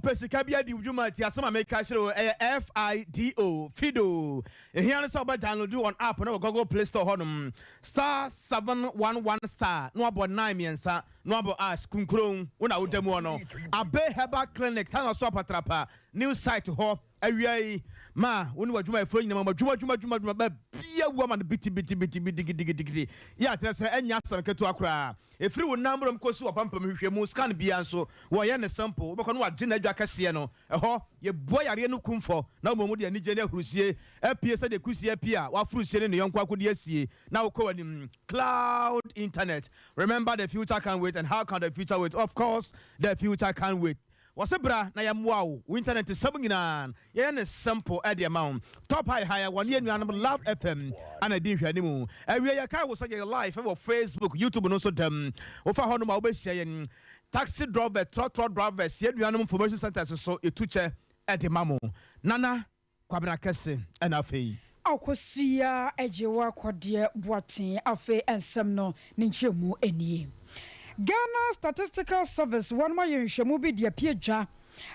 Wopɛ sika bi adi wo dwuma a, tie asɛm a meka kyerɛ wo. Ɛyɛ FIDO, Fido. Ehia ne sɛ wobɛ download wɔn app no wɔ Google Play Store hɔnom. Star 711 star na wabɔ nine mmiɛnsa na wabɔ ash kunkuron wo na woda mu hɔ no. Abe Herbal Clinic, Tano so Apatrapa, new site hɔ awia yi ma wo ne w'adwumayɛfoɔ nyinaa mo adwuma adwuma adwuma adwuma baabi awu ama no biti biti biti biti gidigidigidi. Yɛ akyerɛ sɛ ɛnyɛ asɛm ketewa koraa. Ɛfiri wo nan mmrom kɔsi w'apampam nhwehwɛmu, scan, biara nso, wɔyɛ no simple. Wobɛkɔ na wɔagye n'adwa kɛseɛ no. Ɛhɔ, yɛbua yareɛ no kumfɔ na woma mu de anigyeɛ ne ahurusie apue sɛdeɛ kusie apue a waforo sie ne ne yɔnko akɔdi asie na wokɔ w'anim. Cloud Internet. Remember the future can't wait and how can the future wait? Of course the future can't wait. Wɔse bra na yɛmmoa wo, wo internet sɛm nyinaa yɛyɛ no simple de ma wo. Top High High wɔne yɛn nuanom Love FM ana di nhwɛanimu. Awie yɛkae wo sɛ yɛyɛ live wɔ Facebook, YouTube no nso dɛm. Wofa hɔnom a wobɛhyia yɛn. Taxi drɔvɛ, trɔtrɔ drivers, yɛn nuanom information centers nso yɛtu kyɛ de ma mo. Nana Kwabena Kɛse ɛna afei. Akosua Agyewa Kɔdeɛ Boateng afei nsɛm no ne nkyerɛmu nie. Ghana Statistical Service wɔnom ayɛ nhwehwɛmu bi de apue dwa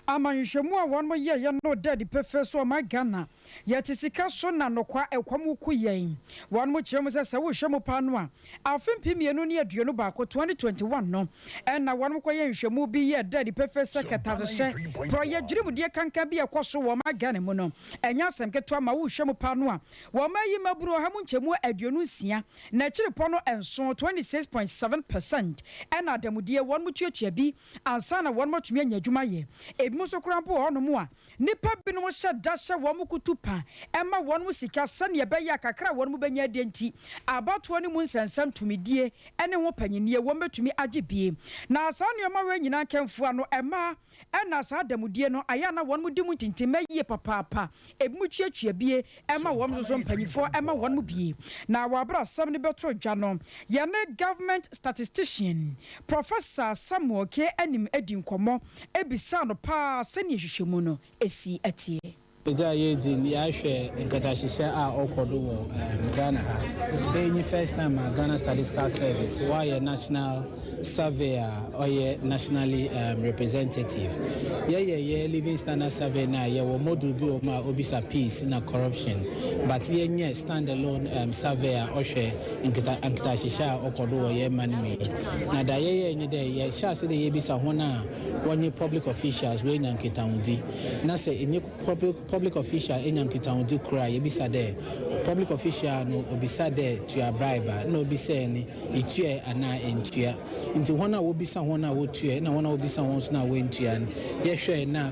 ama nhwehwɛmu a wɔnom yɛeɛ no da adi pefee sɛ ɔman Ghana yɛte sika so na nokwa ɛkɔm reku yɛn. Wɔnom kyerɛ mu sɛ sɛ wohwɛ mu paa no a afe 2021, 2021 no ɛna wɔnom kɔyɛ nhwehwɛmu bi yɛ da adi pefee sɛ kɛtɛasehyɛ porɔyɛ dwirimudie kankan bi a ɛkɔ so wɔ ɔman Ghana mu no ɛnyɛ asɛm ketewa ma wohwɛ mu paa no a wɔn ayi mmabunu 6.6 na akyiripɔ no nson, 26.7 percent, ɛna adamudeɛ wɔn mu tuatua bi ansa na wɔn atumi anya adwuma yɛ. Ebi nso koraa mpo wɔ hɔnom a nnipa binom hyɛ da hyɛ wɔn kutu pa ɛma wɔn mu sika sɛnea ɛbɛyɛ a kakra a wɔn mu bɛnya adie nti abatoɔ no mu nsɛnsɛm tumidie ɛne ho panyinnie wɔn bɛtumi agye bie. Na saa nneɛma wei nyinaa nkɛmfoa no ɛmaa ɛna saa adamudeɛ no ayɛ na wɔn mu di mu ntintimma yie papaapa. Ebi mu tuatua bie ɛma wɔn nso so mpanyinfoɔ ɛma wɔn mu bie. Na wɔabra asɛm no bɛto dwa no, yɛne government statistician Professor Samuel K Anim adi nkɔmmɔ ebisa no paa sɛnea hwehwɛmu no esi ɛteɛ. Agya a yɛdi no, yɛahwɛ nkatahyehyɛ a ɔkɔ do wɔ Ghana ha. Ɛyɛ first time a Ghana Statistical Service wɔayɛ national survey a ɔyɛ nationally representative. Yɛyɛ yɛ living standard survey na yɛwɔ module bi wɔ mu a obisa peace na corruption, but yɛnyɛ stand alone survey a ɔhwɛ nkatahyehyɛ a ɔkɔ do wɔ yɛn man mu yi. Na da yɛyɛ nye dɛ yɛhyɛ ase dɛ yɛbisa hɔn a wɔnye public officials wɔanya nkitahodzi, na sɛ enye public official enya nkitahodzi kora, yɛbisa dɛ public official no obisa dɛ tua bribe a na obisa ni etua anaa entua. Nti hɔn a wobisa hɔn a wotua na hɔn a wobisa hɔn nso na wɔntua no, yɛhwɛ na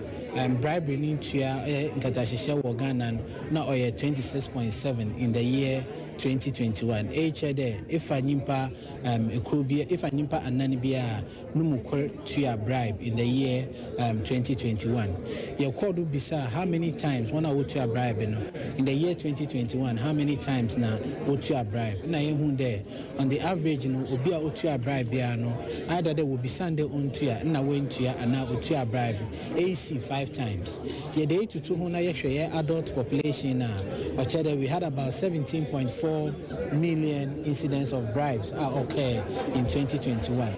bribery ne ntua ɛyɛ nkatahyehyɛ wɔ Ghana no na ɔyɛ 26.7 in the year 2021. Ɛyɛ kyerɛ dɛ efa nyimpa ekuro bi, efa nyimpa anan bi a no mu kor tua bribe in the year 2021. Yɛkɔɔ do bisa how many times wɔn a wotua bribe no in the year 2021, how many times na wotua bribe, na yɛhu dɛ on the average no, obi a otua bribe biara no, either dɛ wobisa dɛ ontua na wɔntua anaa otua bribe ɛsi five times. Yɛde etutu ho na yɛhwɛ yɛ adult population a, ɔkyerɛ dɛ we had about 17.4 million incidents of bribes a occur in 2021.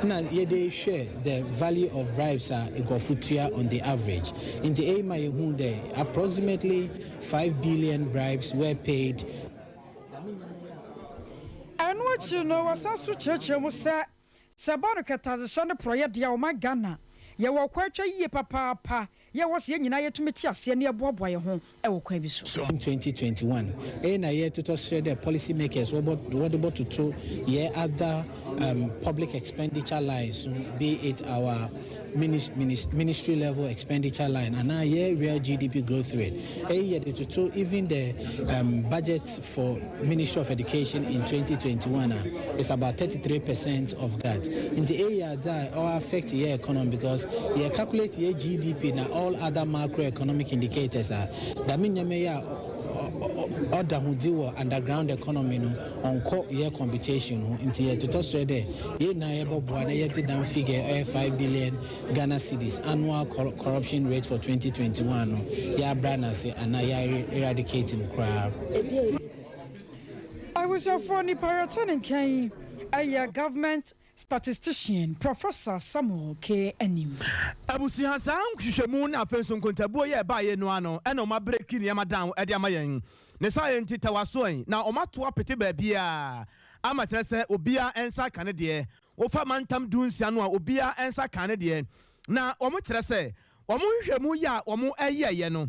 Na yɛde hwɛ the value of bribes a nkurɔfo tua on the average, nti ɛyi ma yɛhu dɛ approximately 5 billion bribes were paid. Ɛno akyi no, wɔsan so kyerɛkyerɛ mu sɛ ba no kɛtɛasehyɛ ne porɔyɛ deɛ, ɔma Ghana yɛwɔ kwan atwa yie papaapa. Yɛwɔ sɛ yɛn nyinaa yɛtumi te aseɛ ne yɛboaboa yɛn ho ɛwɔ kwan bi so. In 2021 ɛyɛ na yɛtotɔ srɛ dɛ policy makers wɔde bɔtoto yɛ other public expenditure lines so, be it our ministry level expenditure line anaa yɛ real GDP growth rate. Ɛyɛ yɛde toto even the budget for Ministry of Education in 2021 a, it's about 33% of that. Nti ɛyɛ adze a ɔ affect yɛ economy because yɛ calculate yɛ GDP na all other macroeconomic indicators a, dame nneɛma yi a ɔda ho di wɔ underground economy no ɔnkɔ yɛ computation ho. Nti yɛtotɔ srɛ dɛ yɛn nyinaa yɛbɛboa na yɛde dam figure ɛyɛ 5 billion Ghana cedis annual corruption rate for 2021 no, yɛabra n'ase anaa yɛ eradicate no koraa. Abusuafoɔ, nipa yɛte ne nkan yi ɛyɛ government Statistician Professor Samuel K. Anim. Abusua, saa nhwehwɛmu ne afei nso nkontabuo yi a ɛbaeɛ no ano na wɔn abreki nneɛma down de ama yɛn. Ne saa yɛ nti tawaso yi na wɔn ato apete baabiara ama kyerɛ sɛ obiara nsa aka ne deɛ. Wofa mantam 16 no a obiara nsa ka ne deɛ. Na wɔn kyerɛ sɛ wɔn nhwehwɛmu yi a wɔn yɛeɛ no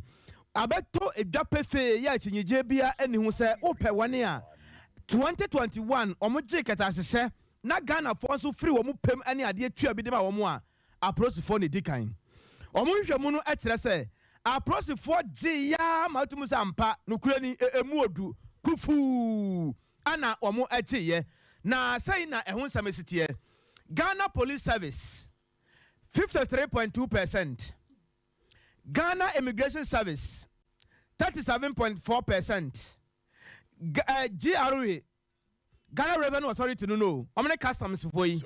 abɛtɔ dwa pefee yɛ akyinnyegyeɛ biara nni ho sɛ wopɛ wɔn a 2021 wɔn gyee kɛtɛasehyɛ na Ghanafoɔ nso firi wɔn pɛm ne adeɛ tua bi de ma wɔn a, apolisifoɔ na ɛdi kan. Wɔn nhwehwɛmu no kyerɛ sɛ apolisifoɔ gyeeɛ ara ma wotum sɛ ampa, nokorɛ ni, ɛmu ɔdu, kufuu na wɔn gyeeɛ. Na sɛi na ɛho nsɛm si teɛ, Ghana Police Service, 53.2 percent, Ghana Immigration Service, 37.4 percent, GRA, Ghana Revenue Authority no no, wɔn ne Customs foɔ yi,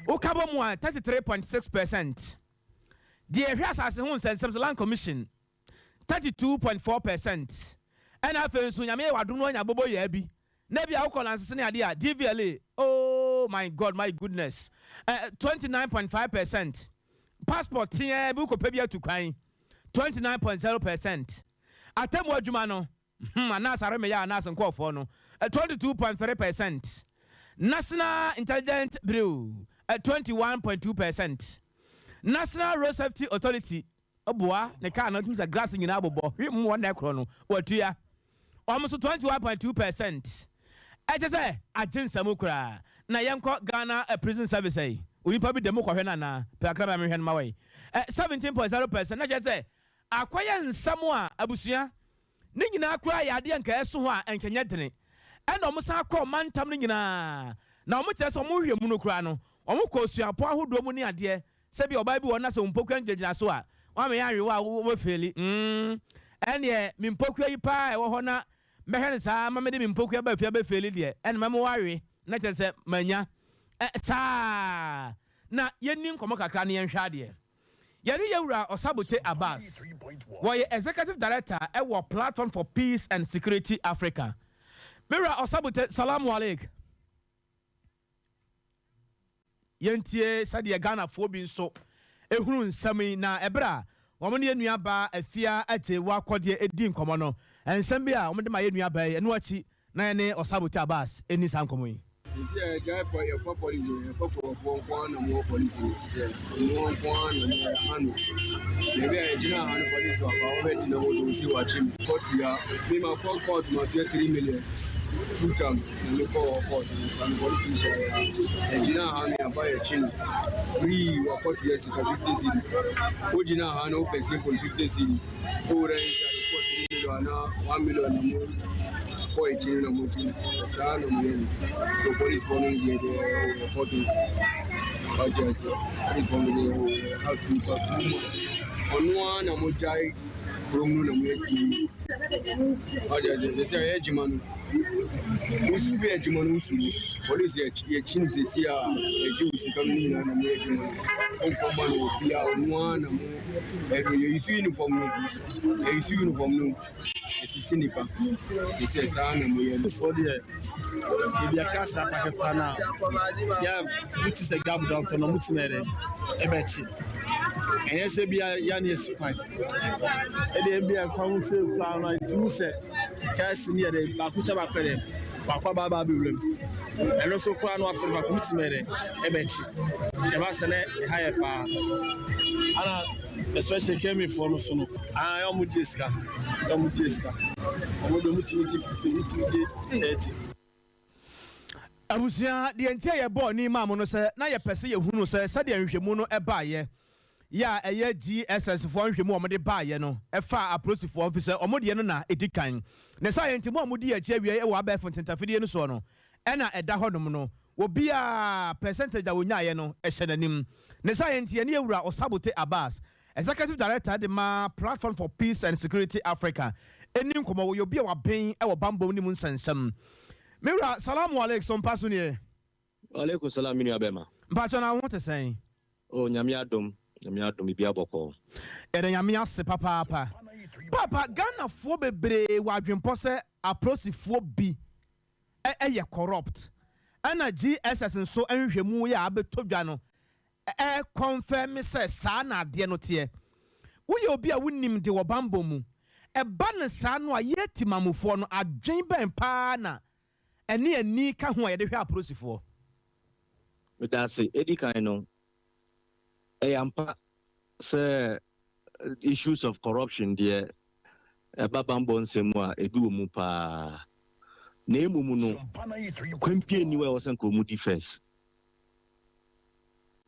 woka bɔ mu a 33.6 percent. Deɛ ɛhwɛ asase ho nsɛnsɛm so, Land Commission, 32.4 percent. Ɛna afei nso Nyame yɛ wadom no anya abobo yɛ bi na bi a wokɔ lansese ne adeɛ a, DVLA, oh my God, my goodness, 29.5 percent. Passport teɛ bi wokɔpɛ bi atu kwan, 29.0 percent. Atemmu adwuma no, anaasɛ aremeyɛ anaasɛ nkɔɔfoɔ no, 22.3 percent. National Intelligence Bureau, 21.2 percent. National Road Safety Authority, boa ne kaa no tumi sɛ glass nyinaa bobɔ hwe mu wɔn na ɛkorɔ no watua wɔn nso, 21.2 percent. Ɛkyɛ sɛ agye nsɛm koraa. Na yɛnkɔ Ghana Prison Service yi, onipa bi dɛm kɔhwɛ no anaa pɛ akra bɛ mehwɛ no ma wɔyi 17.0 percent. Na kyerɛ sɛ akɔyɛ nsɛm a abusua ne nyinaa koraa yɛ adeɛ nka ɛso hɔ a nkɛnyɛ dene. Ɛna ɔmo san kɔ mantam no nyinaa na ɔmo kyerɛ sɛ ɔmo hwɛ mu no koraa no, ɔmo kɔ suapɔ ahodoɔ mu ne adeɛ sɛbi ɔbaa bi wɔ na sɛ mpokua gyinagyina so a wɔn yɛ awewa a wɔbɛfeeli ɛneɛ me mpokua yi paa ɛwɔ hɔ na mɛhwɛ no saa ma mede me mpokua ba fie bɛfeeli deɛ, ɛna mɛmo wawe na kyerɛ sɛ manya ɛ saa. Na yɛnni nkɔmɔ kakra ne yɛnhwɛ adeɛ. Yɛne yɛwura Ɔsabote Abbas, wɔyɛ executive director ɛwɔ Platform for Peace and Security Africa. Mewura Ɔsabote, salamu aleik. Yɛntie sɛdeɛ Ghanafoɔ bi nso ehunu nsɛm yi na ɛberɛ a wɔn ne yɛn nua baa Afia Agye wakɔdeɛ edi nkɔmɔ no, nsɛm bi a wɔn de ma yɛn nua baa yi, ɛno akyi na yɛne Ɔsabote Abbas ɛni saa nkɔmɔ yi. Sisi a yɛgyae pɔ yɛfa polisi, yɛfa nkurɔfoɔ nko ara na mowɔ polisi sɛ mmoa nko ara na mowɔ ano. Baabi a yɛgyina ha no, polisi waba wɔbɛgyina hɔ de wosi wakye me kɔtua me ma kɔ court ma tua 3 million two times na mekɔ wɔ court no sa mekɔ no two yɛgyina ha no yɛaba yɛkye no free, wakɔtua sika 50 cedi. Wogyina ha no wopɛ simple 50 cedi, wowura inside kɔ 3 million anaa 1 million na mo kɔ akyiri na mo gye saa na mo yɛ no. So police fo no deɛ deɛ ɔwɔ photos ɔgye ase, police fo no deɛ ɔwɔ ha nipa ɔno ara na mo gyae kurom no na mo yɛ tii ɔgye ase sɛ sɛ ɛyɛ adwuma no wosu bi adwuma no wosu police yɛkyi no sɛsi a yɛgye wo sika no nyinaa na mo yɛ adwuma no ɔmfa ma no obi a ɔno ara na mo ɛdo yɛyisu uniform no, yɛyisu uniform no esisi nipa sɛ saa na mo yɛ no. Fo deɛ ebi aka sa pakɛpa no a yɛ wote sɛ gab dɔkta no ɔmotumi ɛdɛ ɛbɛkye ɛnyɛ sɛ bia ya ne asi kwan ɛdeɛ bi a kwan ho sɛ kura no ɛtumi sɛ kyɛse ne yɛdɛ baako kyɛ baako dɛ baako aba aba abɛwura mu ɛno nso koraa no afei baako wotumi ɛdɛ ɛbɛkye nti ɛba sɛ nɛ ɛha yɛ paa ana especially kɛmifoɔ no so no ah ɔmo gye sika, ɔmo gye sika, ɔmo de ɔmo tumi gye 50, ɔmo tumi gye 30. Abusua, deɛ nti a yɛbɔɔ ne maa mo no sɛ na yɛpɛ sɛ yɛhunu sɛ sɛdeɛ nhwehwɛmu no ɛbaeɛ yɛ a ɛyɛ GSS foɔ nhwehwɛmu a wɔde baeɛ no ɛfa apolisifoɔ fi sɛ ɔmo deɛ no na ɛdi kan na saa yɛ nti mo a modi akyi awie wɔ abɛɛfo ntentafidie no soɔ no ɛna ɛda hɔnom no, obiara percentage a wɔnyaeɛ no ɛhyɛ n'anim. Ne saa yɛ nti yɛne yɛwura Ɔsabote Abbas, executive director de ma Platform for Peace and Security Africa, ɛni nkɔmmɔ. Wɔyɛ obi a waben ɛwɔ bambom ne mu nsɛnsɛm. Mewura, salamu alaikum, so mpa so nie. Alaikum salam, mi nua bɛma. Mpakyɛ, na wo ho te sɛn? O, Nyame adom, Nyame adom, bibi abɔkɔ. Ɛdɛ Nyame ase papaapa. Papa, Ghanafoɔ bebree wɔ adwempɔ sɛ apolisifoɔ bi ɛyɛ corrupt. Ɛna GSS nso nhwehwɛmu yɛ a abɛtɔ dwa no ɛkɔnfɛm sɛ saa na adeɛ no teɛ. Woyɛ obi a wonim de wɔ bambɔ mu, ɛba ne saa no a, yɛ timamufoɔ no adwen bɛn paa na ɛne ani ka ho a yɛde hwɛ apolisifoɔ? Meda ase. Ɛdi kan no, ɛyɛ ampa sɛ issues of corruption deɛ, ɛba bambɔ nsɛm mu a, ebi wɔ mu paa. Na emu no, kwan bie ni wɔ a ɛwɔ sɛ nka ɔmu di first.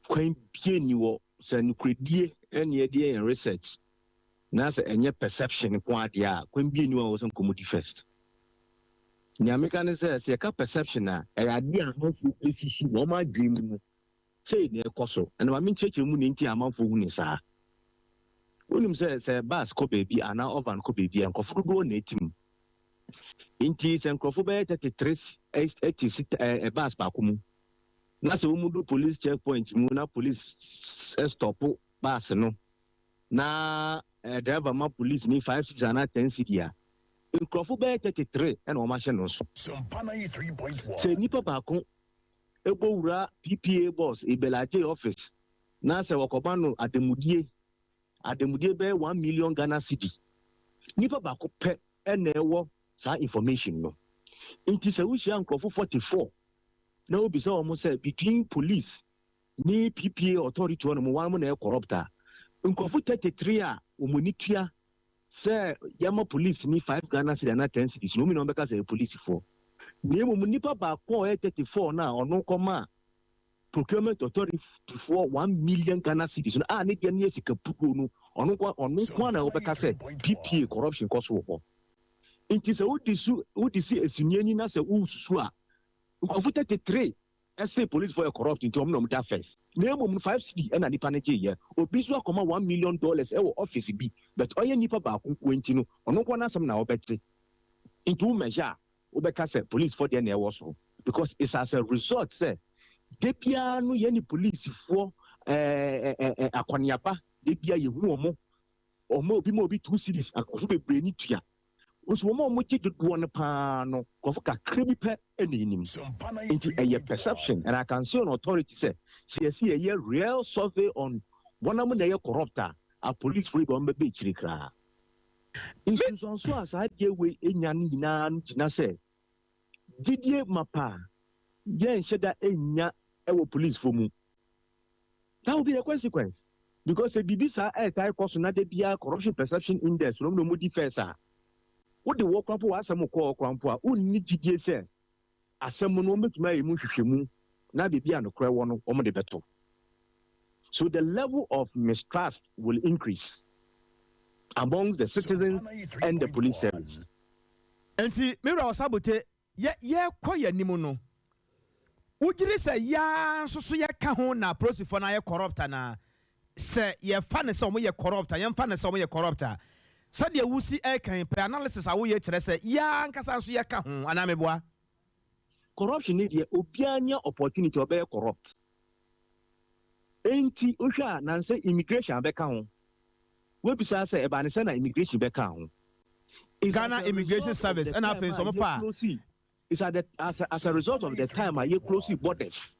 Kwan bie ni wɔ sɛ nokoredie ɛne yɛde yɛ yɛn research na sɛ ɛnyɛ perception ko adeɛ a, kwan bie ni wɔ a ɛwɔ sɛ nka ɔmu di first. Nea meka ne sɛ yɛka perception a, ɛyɛ adeɛ a amanfoɔ esusu wɔn adwene mu no sei na ɛkɔ so. Ɛna maame nkyerɛkyerɛ mu ne nti a amanfoɔ hu ne saa. Wonim sɛ bus kɔ baabi anaa ovan kɔ baabi a, nkurɔfo dodoɔ na ɛti mu. Nti sɛ nkurɔfo bɛyɛ 33 ɛte si bus baako mu na sɛ wɔn do police checkpoint mu na police stop bus no na driver ma police ni 5 cedis anaa 10 cedi a, nkurɔfo bɛyɛ 33 ɛna wɔn ahyɛ no so. Sɛ nipa baako ebɔ wura PPA boss Ibelagye office na sɛ wɔkɔba no ademudie bɛyɛ 1 million Ghana cedi, nipa baako pɛ ɛna ɛwɔ saa information no. Nti sɛ wohyia nkurɔfo 44 na wobisa wɔn sɛ between police ne PPA authority hɔ nom, wɔn mo na ɛyɛ corrupt a, nkurɔfo 33 a wɔn ani tua sɛ yɛma police ni 5 Ghana cedi anaa 10 cedis na wɔn nyinaa bɛka sɛ ɛyɛ polisifoɔ. Na mmom nipa baako a ɔyɛ 34 na ɔno kɔma procurement authority foɔ 1 million Ghana cedis no a ne deɛ no yɛ sika puduo no, ɔno nko na wɔbɛka sɛ PPA corruption kɔ so wɔ hɔ. Nti sɛ wodi so, wodi si esuniani na sɛ wosusu a, nkurɔfo 33 ɛsɛ police foɔ yɛ corrupt, nti wɔn na wɔn da first. Na mmom 5 cedi ɛna nipa no gye yɛ, obi nso akɔma $1 million ɛwɔ office bi, but ɔyɛ nipa baako nko nti no, ɔno nko n'asɛm na ɔbɛte. Nti wo measure a, wobɛka sɛ police foɔ deɛ na ɛwɔ so, because it's as a result sɛ de biara no yɛ ne polisifoɔ ɛɛ ɛɛ akɔneaba de bia yɛhu wɔn obi ma obi 2 cedis, akɔfo bebree ni tua nso wɔn a wɔn gye dodoɔ no paa no, nkurɔfo kakra bi pɛ ɛna enim. Nti ɛyɛ perception, and I can say on authority sɛ yɛsi yɛyɛ real survey on wɔn a mo na ɛyɛ corrupt a, apolisifoɔ yi bɛ wɔn bɛbɛ akyire koraa. Nsunsuanso a saa adeɛ wei enya no nyinaa no gyina sɛ gyidie mapa a yɛnhyɛ da enya ɛwɔ polisifoɔ mu. That will be the consequence, because sɛ biribi saa ɛɛtae kɔ so na de biara corruption perception index no na ɔmo di first a, wode wɔ kora mpo w'asɛm kɔɔ kora mpo a, wonni gyidie sɛ asɛm no wɔn bɛtumi ayɛ mu nhwehwɛmu na biribi a nokorɛ wɔ no wɔn de bɛto so. The level of mistrust will increase amongst the citizens and the police service. Nti mewura Ɔsabote, yɛ yɛkɔ yɛ anim no, wogyere sɛ yaa nso so yɛka ho na apolisifoɔ no ayɛ corrupt anaa? Sɛ yɛfa ne sɛ ɔmo yɛ corrupt a, yɛmfa ne sɛ ɔmo yɛ corrupt a, sɛdeɛ wusi ɛkan pɛ analysis a woyɛ kyerɛ sɛ yaa nkasa nso yɛka ho anaa meboa? Corruption ni deɛ, obiara nya opportunity ɔbɛyɛ corrupt. Enti wohwɛ a, nansɛ immigration abɛka ho, webisa sɛ ɛbaa ne sɛ na immigration bɛka ho. Ghana Immigration Service ɛna afei nso ɔmo fa. It's at the, as a result of the time a yɛ close borders,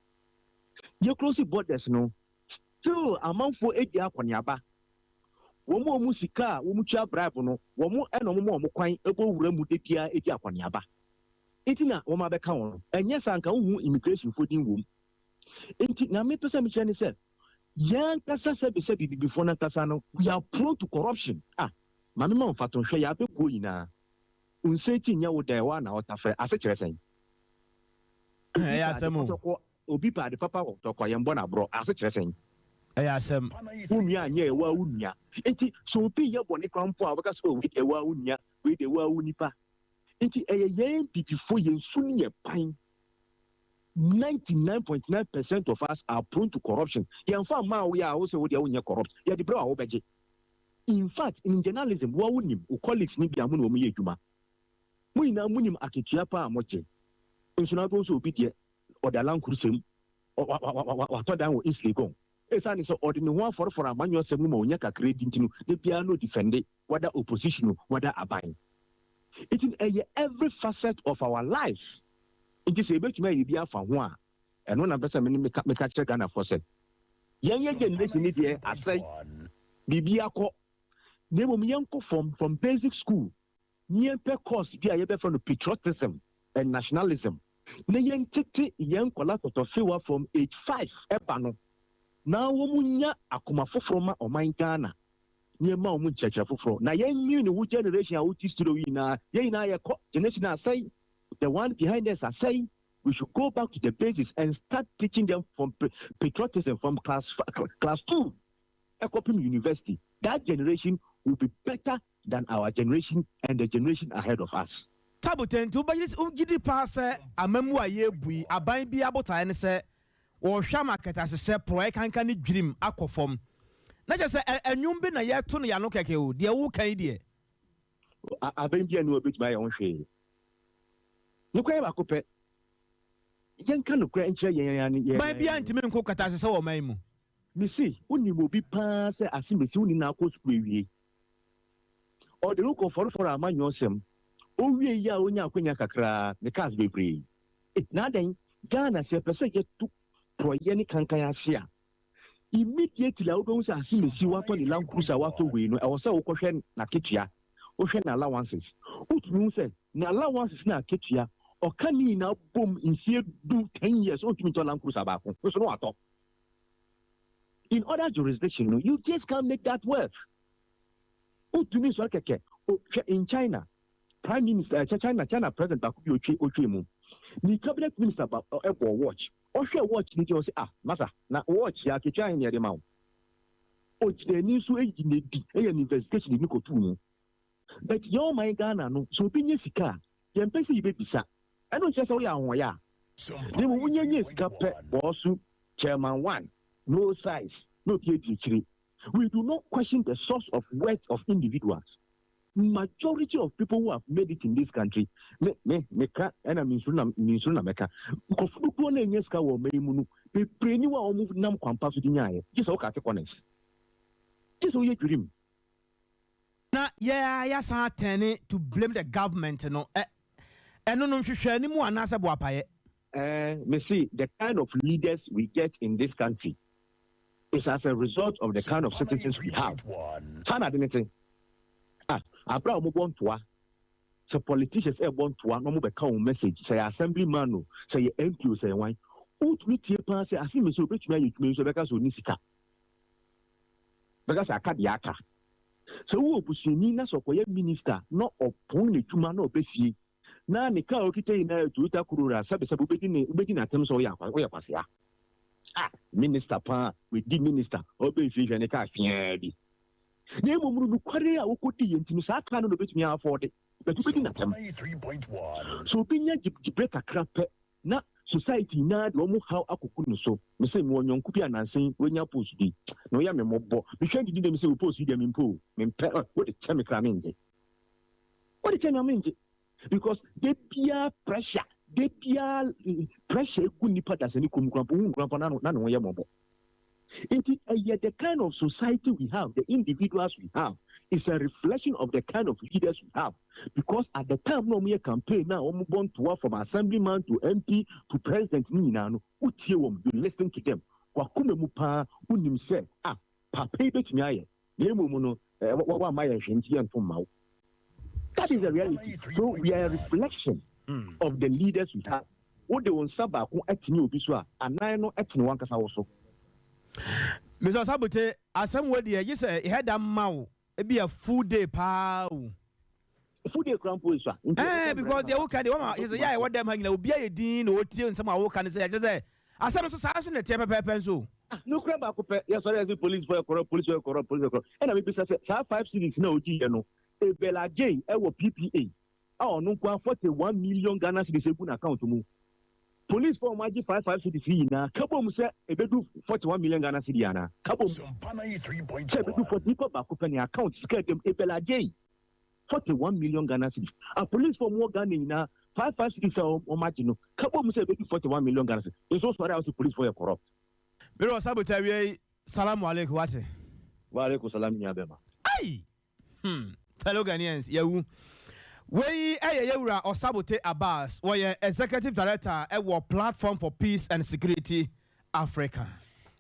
yɛ close borders no, still amanfoɔ edi akɔneaba. Wɔn a wɔn sika a wɔn tua bribe no, wɔn ɛna wɔn ma wɔn kwan ɛbɔ wura mu de bia edi akɔneaba. Eti na wɔn abɛka wɔn no, ɛnyɛ saa nka wohu immigration fo din wɔm. Nti na mepɛ sɛ mekyerɛ ne sɛ yɛn ankasa, sɛbisɛbi, bibifoɔ no ankasa no, we are prone to corruption. Ah, maame, ma nfa hwɛ yɛ abɛkuo nyinaa nsa ekyi nyɛ wo da ɛwɔ ana ɔtafrɛ ase kyerɛ sɛn? Ɛyɛ asɛm o. Obi pa ade papa wɔ tɔkɔ yɛn bɔ n'aborɔ ase kyerɛ sɛn? Ɛyɛ asɛm. Wo nua anyɛ, ɛwɔ a wo nua. Nti sɛ obi yɛ bɔne kora mpo a, wɔbɛka sɛ, "Oh, wei deɛ, ɛwɔ a wo nua, wei deɛ, ɛwɔ a wo nipa." Nti ɛyɛ yɛn bibifo yɛn su ne yɛ pan. 99.9% of us are prone to corruption. Yɛnfa mmaa wo yɛ a, wo sɛ wo deɛ wonyɛ corrupt, yɛde brɛ a wobɛgye. In fact, in journalism, wo a wonim wo colleagues ni bi a mo na wɔn yɛ adwuma, mo nyinaa monim akatua pa a mogye. Nso na wobɛhu sɛ obi deɛ, ɔde alankoro sɛm watɔ dan wɔ East Legon, ɛsiane sɛ ɔde ne ho afɔrefɔre amanyɔsɛm no ma ɔnya kakra bi nti no, da biara no defend whether opposition o, whether aban. Nti ɛyɛ every facet of our lives. Nti sɛ yɛbɛtumi ayɛ biribi afa ho a, ɛno na mpɛ sɛ me meka meka kyerɛ Ghanafoɔ sɛ yɛn yɛ generation ni deɛ asɛe, biribi akɔ, na mmom yɛnkɔ from basic school ne yɛmpɛ course bi a yɛbɛfrɛ no patriotism and nationalism na yɛntete yɛn nkɔla tɔtɔfewa from age 5 ɛba no na wɔn nya akoma foforɔ ma ɔman Ghana, nneɛma a wɔn nkyerɛkyerɛ foforɔ na yɛn nwi ne wo generation a wote studio yi nyinaa, yɛn nyinaa yɛkɔ generation asɛe, the one behind us asɛe. We should go back to the basics and start teaching them from patriotism from class 2 ɛkɔpem university. That generation will be better than our generation and the generation ahead of us. Sabote, nti wobɛgye wogye paa sɛ amamu a yɛrebu yi, aban bi abotaeɛ ne sɛ wɔhwɛ ama kɛtɛasehyɛ, porɔeɛ, kankan ne dwirim akɔ fam, na kyerɛ sɛ ɛnwom bi na yɛto no yɛano kɛkɛ o, deɛ woka yi deɛ? Aban bi a ne wɔbɛtumi ayɛ ho hwee. Nokorɛ yɛ baako pɛ, yɛnka nokorɛ nkyerɛ yɛn yɛn. Ban bi a ntumi nko kɛtɛasehyɛ wɔ ɔman mu. Mesi wonim obi paa sɛ asemesi woni na akɔ sukuu awie, ɔde no kɔ fɔrɔfɔrɔ amanyɔ nsɛm, owie yi a onya akwanya kakraa ne cars bebree. Na adɛn, Ghana, sɛ yɛpɛ sɛ yɛto porɔyɛ ne kankan ase a, immediately a wobɛhu sɛ asemesi watɔ ne Land Cruiser, watɔ wei no, ɛwɔ sɛ wokɔhwɛ n'aketua, wohwɛ n'allowances, wotumi hu sɛ n'allowances na aketua ɔka ne nyinaa bom mfie 10, 10 years, ɔntumi ntɔ Land Cruiser baako nso no watɔ. In other jurisdiction no, you just can't make that wealth. Wotumi nsɔre kɛkɛ. Hwɛ, in China, prime minister, China president baako bi otwe mu, ne cabinet minister ba ɛbɔ watch, ɔhwɛ watch ne deɛ, ɔsɛ, "Ah, masa, na watch yɛ aketewa yɛn yɛde ma wo?" Ogyina ani nso eyi ne di ɛyɛ ne investigation ne kotu mu. But yɛn ɔman Ghana no, sɛ obi nye sika a, yɛn pɛ sɛ yɛbɛbisa. Ɛno nkyerɛ sɛ woyɛ ahoɔyɛ a, ne mu wonye nye sika pɛ bɔɔso chairman one no size na obi edi akyire. We do not question the source of wealth of individuals. Majority of people who have made it in this country, me me meka ɛna mi nsoro na mɛka, nkɔfo dodoɔ na enye sika wɔ ɔman yi mu no, bebree ni wa a wɔn nam kwampa so de nyaayɛ, gye sɛ wɔka ate corners, gye sɛ wɔyɛ dwirim. Na yɛa yɛasan atɛne to blame the government no, ɛno no nhwehwɛ anim anaasɛ boapayɛ? Mese the kind of leaders we get in this country is as a result of the kind of citizens we have. Saa na ade ne te. Ah, abira a wɔbɔ ntoa sɛ politicians ɛbɔ ntoa na wɔn bɛka wɔn message, sɛ yɛ assemblyman o, sɛ yɛ MP o, sɛ yɛ wan, wotumi tie paa sɛ ase mi sɛ obetumi ayɛ adwuma yi nso, bɛka sɛ oni sika, bɛka sɛ aka deɛ aka. Sɛ wowɔ busuani na sɛ ɔkɔyɛ minister na ɔpɔn n'adwuma na ɔbɛ fie na ne kaa okita nyinaa yɛ Toyota Corolla, sɛbisɛbi, wobɛdi n'atɛm sɛ ɔyɛ kwasea. Ah, minister paa wedi minister, ɔbɛ fie, hwɛ ne kaa fiaa bi. Na mmom no, nokware a wokɔdi yɛ nti no, saa kaa no na obɛtumi afɔɔde bɛt wobɛdi n'atɛm. So obi nya gyibere kakra pɛ na society nyinaa de ɔmo haw akɔgu no so. Mesɛ mewɔ nyɔnko bi anansen wanya post bi na ɔyɛ me mmɔbɔ. Mehwɛ didi dɛm sɛ wo post yi deɛ, mempɛ o, mempɛ. Wode kyɛ me kra, mengye. Wode kyɛ me a, mengye, because de biara pressure, de biara pressure egu nipa dasani kɔn mu kurampo hu kurampo na ne ho yɛ mmɔbɔ. Nti ɛyɛ the kind of society we have, the individuals we have is a reflection of the kind of leaders we have, because at the time na wɔn yɛ campaign na wɔn bɔ ntoa from assemblyman to MP to president ne nyinaa no, wotie wɔn, you listen to them, wakoma mu paa wonim sɛ, ah, papa yi bɛtumi ayɛ, na emu mu no wama yɛn hwɛ nti yɛn nto mma wo. That is the reality. So we are a reflection of the leaders we have. Wode wo nsa baako atene obi so a, anan no ɛtene wankasa wo so. Mr Sabote, asɛm wɔ deɛ gye sɛ yɛda ma wo ebi a full day paa o. Full day kura mpo nso a. Because deɛ woka deɛ wɔma yɛ sɛ yɛ a yɛwɔ dɛm ha nyina, obi ayɛ din na ɔtie nsɛm a woka no sɛ yɛkyerɛ sɛ asɛm nso saa nso na ɛteɛ pɛpɛɛpɛ nso. Nokura baako pɛ, yɛsɔre yɛsɛ police fo ɛkɔrɔ, police fo ɛkɔrɔ, police ɛkɔrɔ, ɛna mebisa sɛ saa 5 cedis na ogyi yɛ no, Abel Adjei ɛwɔ PPA a ɔno nko 41 million Ghana cedis egu n'account mu, police fo ɔmo agye 5 5 cedis yi nyinaa kabom sɛ ebedu 41 million Ghana cedi ana? Kabom sɛ ebedu 40, nipa baako pɛ ne account sika ɛdɛm, Abel Adjei, 41 million Ghana cedis a police fo ɔmo wɔ Ghana nyinaa 5 5 cedis a ɔmo agye no, kabom sɛ ebedu 41 million Ghana cedis nso, sɔrɔ a wɔsɛ police fo yɛ corrupt. Mmerɛ Ɔsabote awie yi, salamu alaikum, wate. Wa alaikum salam, nua bɛma. Ai, fellow Ghanaians, yɛwu. Wei yɛ Yɛwura Osabutey Abass, wɔyɛ Executive Director wɔ Platform for Peace and Security Africa.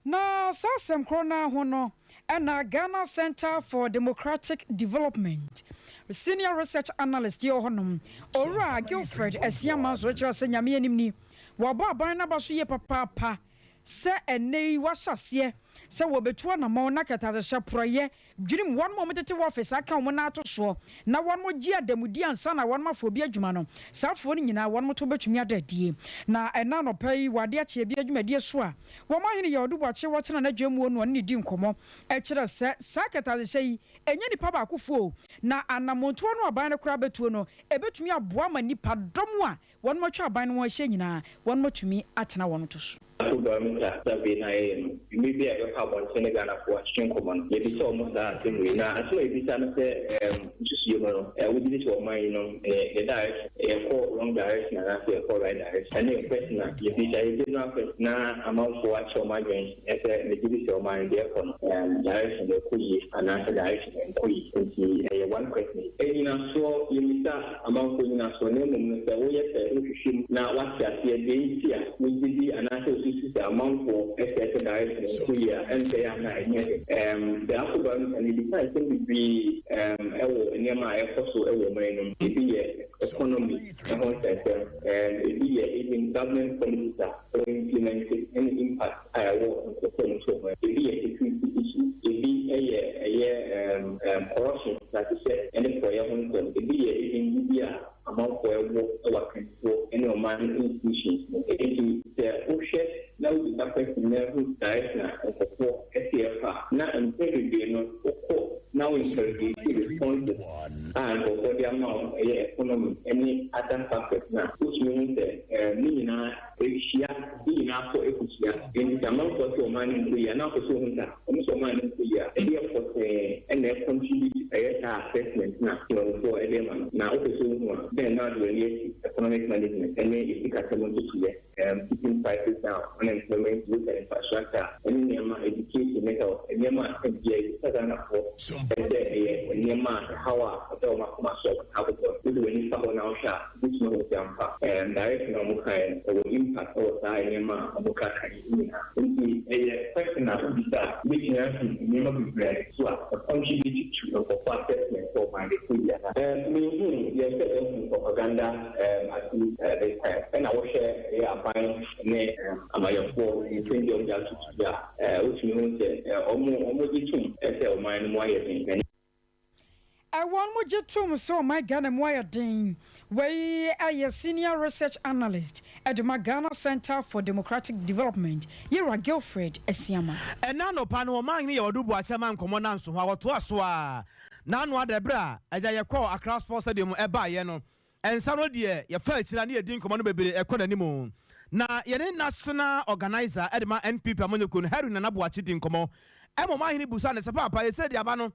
Na saa asɛm korɔ no ara ho no na Ghana Centre for Democratic Development Senior Research Analyst yɛ wɔ hɔnom, Owura Gilfred Asiamah nso kyerɛ sɛ Nyame anim ni, wɔabɔ aban no aba so yie papaapa sɛ ɛnnɛ yi wɔahyɛ aseɛ sɛ wɔbɛtu anamɔn na kɛtɛasehyɛ porɔeɛ Dwirim wɔn a wɔtete wɔ ɔfese aka wɔn nan ato soɔ na wɔgye adanmudeɛ ansa na wɔafa obi adwuma no, saa afoɔ no nyinaa wɔn to bɛtumi ada adie. Na ɛnnɛ anɔpa yi wɔ adeɛ akyeɛ bi adwumadie so a wɔn ahene Yaw Adu-Boakye wɔtena n'adwa muo no ɔne no di nkɔmmɔ kyerɛ sɛ saa kɛtɛasehyɛ yi ɛnyɛ nnipa baakofoɔ o, na anamontoɔ no aban no koraa bɛtuo no ɛbɛtumi aboa ma nnipa dɔm a Wɔnom atwa aban no ho ahyia nyinaa, wɔnom atumi atena wɔn to so. Afrobarometer survey no a yɛyɛ no, mmerɛ bi a yɛbɛkɔ abɔnten ne Ghanafoɔ atwetwe nkɔmmɔ no, yɛbisa wɔn saa asɛm wei. Na asɛm a yɛbisa no sɛ, ɛɛm, nsusuiɛ mu no, ɛɛ, wogye di sɛ ɔman yi no, ne, ne direction, yɛkɔ wrong direction anaasɛ yɛkɔ right direction? Ɛno yɛ question a yɛbisa, ɛyɛ general question na amanfoɔ akyerɛ wɔn adwene sɛ, megye di sɛ ɔman no deɛ ɛkɔ no, ɛɛm, direction no ɛkɔ yie anaasɛ direction no ɛnkɔ yie. Nti ɛyɛ one question. Nnyinasoɔ, yɛmmisa amanfoɔ nnyinasoɔ, na mmom no sɛ woyɛ sɛ wohwehwɛ mu na woate aseɛ deɛ nti a wogye di anaasɛ wosusu sɛ amanfoɔ sɛe sɛ direction nkɔ yie a, ɛnsɛe a na ɛnyɛ den. Ɛɛm, the Afro-Barometer no yɛbisa nsɛm bebree ɛɛm ɛwɔ nneɛma a ɛrekɔ so wɔ ɔman no mu. Ebi yɛ economy ho nsɛnsɛm, ɛɛm ebi yɛ even government policies a wɔ implement ɛne impact a ɛwɔ nkurɔfoɔ a wɔte ɔman mu. Ebi yɛ security issues, ebi yɛ ɛyɛ ɛɛm ɛɛm corruption, nkratohyɛ ɛne porɔeɛ ho nsɛm, ebi yɛ even gyidie a amanfoɔ ɛwɔ wɔ akannifoɔ ɛne ɔman no institutions mu. Enti sɛ wohwɛ na wobisa question na hu direction a nkurɔfoɔ ɛte ɛfa a, na mpɛn bebree no wokɔ na wo interrogate responses a nkurɔfoɔ de ama wo ɛyɛ economy ɛne other factors no a, wotumi hu sɛ ɛɛm ne nyinaa Ehyia, ne nyinaa kɔ ekohyia. Enti sɛ amanfoɔ se ɔman no nkɔ yie a, na wopɛ sɛ wohu sa wɔn sɛ ɔman no nkɔ yie a, ɛdeɛ pɔtee na ɛcontribute ɛyɛ saa assessment no a temanmufoɔ de rema no. Na wopɛ sɛ wohu a, then na wode w'ani asi economic management ne yɛ sikasɛm ntotoeɛ, keeping prices down, unemployment rate and infrastructure ne nneɛma, education ne health, nneɛma a ɛbia ɛbisa Ghanafoɔ sɛ ɛyɛ nneɛma a ɛhaw a ɛda wɔn akoma so a wɔtaa bobɔ no. Wode w'ani fa hɔ na wohwɛ a, Wobɛtumi ahu sɛ ampa, direction a wɔkaeɛ no, ɛwɔ impact wɔ saa nneɛma a wɔkaka yi nyinaa. Nti ɛyɛ question a wobisa a, wobɛtumi ahu nneɛma bebree a ɛso a ɛ contribute to nkurɔfoɔ assessment sɛ ɔman no ɛkɔ yie anaa. Menhuu yɛn sɛ yɛahu propaganda activity this time. Ɛna wohwɛ ɛyɛ aban ne amayɛfoɔ nsɛm bi a wɔde atoto dwa a, wotumi hu sɛ wɔn gye tom sɛ ɔman no mu ayɛ den. Wɔn mo gye tom sɛ ɔman Ghana mu ayɛ den. Wei yɛ Senior Research Analyst de ma Ghana Centre for Democratic Development, Yewura Gilfred Asiamah. Ɛnnɛ anɔpa no ɔmanhene Yaw Adu Boakye maa nkɔmmɔ nanso ho a wɔtoa so ara n'ano ada ɛberɛ a agya yɛkɔɔ Accra Sports Stadium ɛbaeɛ no. Nsa no deɛ yɛfa akyire a ne yɛdi nkɔmmɔ no bebree ɛkɔ n'anim. Na yɛne National Organiser de ma NPP amanyɔkuo no Harry Nana Boakye di nkɔmmɔ ɛma ɔmanhene busaa no sɛ paapa yɛsɛ de aba no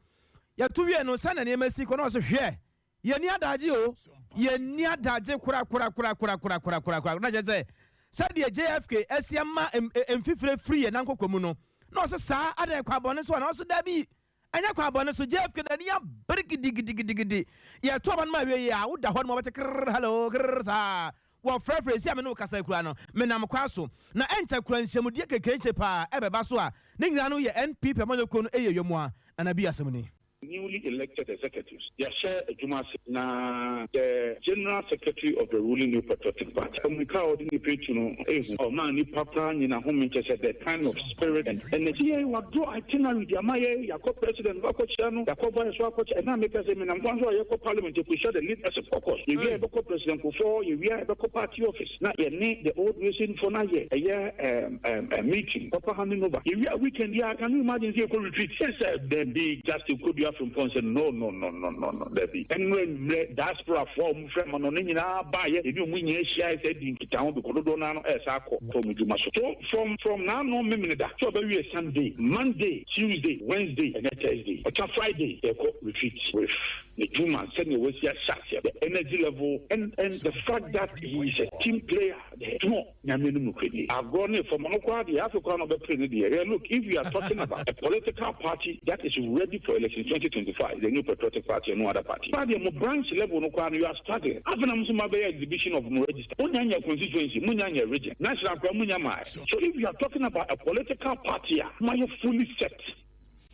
Yɛto wiei no, sɛnea nneɛma si kɔ no, ɔse, Hwɛ! Yenni adagye o! Yenni adagye korakorakorakorakorakorakorakoraa. Na kyerɛ sɛ, sɛdeɛ JFK asi ama mfifire firi yɛn nankɔkɔ mu no, na ɔse, Saa? Adɛn, kwan bɔne so anaa? Ɔse, Dabi! Ɛnyɛ kwan bɔne so. JFK n'ani abere gidigidigidi. Yɛto aba no ma awie yi a, woda hɔ nom a wobɛte krrr, hello, krrr saa. Wɔfrɛfrɛ, seesei a me ne wo kasa yi koraa no, menam kwan so. Na ɛnkyɛ koraa nhyiamudie kekerekye paa ɛbɛba so a ne nyinaa no yɛ NPP amanyɔkuo no ɛyɛ yɔmua. Nana bi asɛm ni. Newly elected executives yɛahyɛ adwuma ase na the General Secretary of the ruling New Patriotic Party mmirika a ɔde nnipa retu no ehu ɔmaa nnipa koraa nyina home kyerɛ sɛ the kind of spirit and energy yɛn wa draw itinerary de ama yɛn yɛakɔ president hɔ akɔkyia no yɛakɔ vice hɔ akɔkyia ɛna meka sɛ menam kwan so a yɛkɔ parliament yɛkɔhyia the leadership caucus yɛwie a yɛbɛkɔ president Kufuor yɛwie a yɛbɛkɔ party office na yɛne the old nation foɔ no ayɛ ɛyɛ ɛɛm ɛɛm meeting papa handing over yɛwie a weekend yi a can you imagine sɛ yɛkɔ retreat sɛ sɛ dabi Justin Kodua Frimpong sɛ no no no no no no dabi ɛno anwummerɛ diaspora foɔ a wɔn firi amanɔne nyinaa baayɛ yɛne wɔn nyinaa hyiaeɛ sɛ di nkitaho bikɔ dodoɔ no ara no ɛɛsa akɔ wɔn adwuma so so from from naano Memeneda sɛ ɔbɛwie Sunday Monday Tuesday Wednesday ɛnɛ Thursday ɔkya Friday yɛkɔ retreat with. Ne dwuma sɛnea wasi ahyɛ aseɛ, the energy level and the fact that he is a team player, the no Nyame no nokorɛ nie. Agorɔ ne fam ɔno koraa deɛ, afei koraa na ɔbɛpere ne deɛ. Yeah, look, if you are talking about a political party that is ready for election 2025, the New Patriotic Party and no other party. Koraa deɛ, mo branch level no koraa no, you are struggling. Afei na mo nso moabɛyɛ exhibition of mo register. Monya nyɛ constituency, monya nyɛ region, national koraa monya mae. So if you are talking about a political party a moayɛ fully set,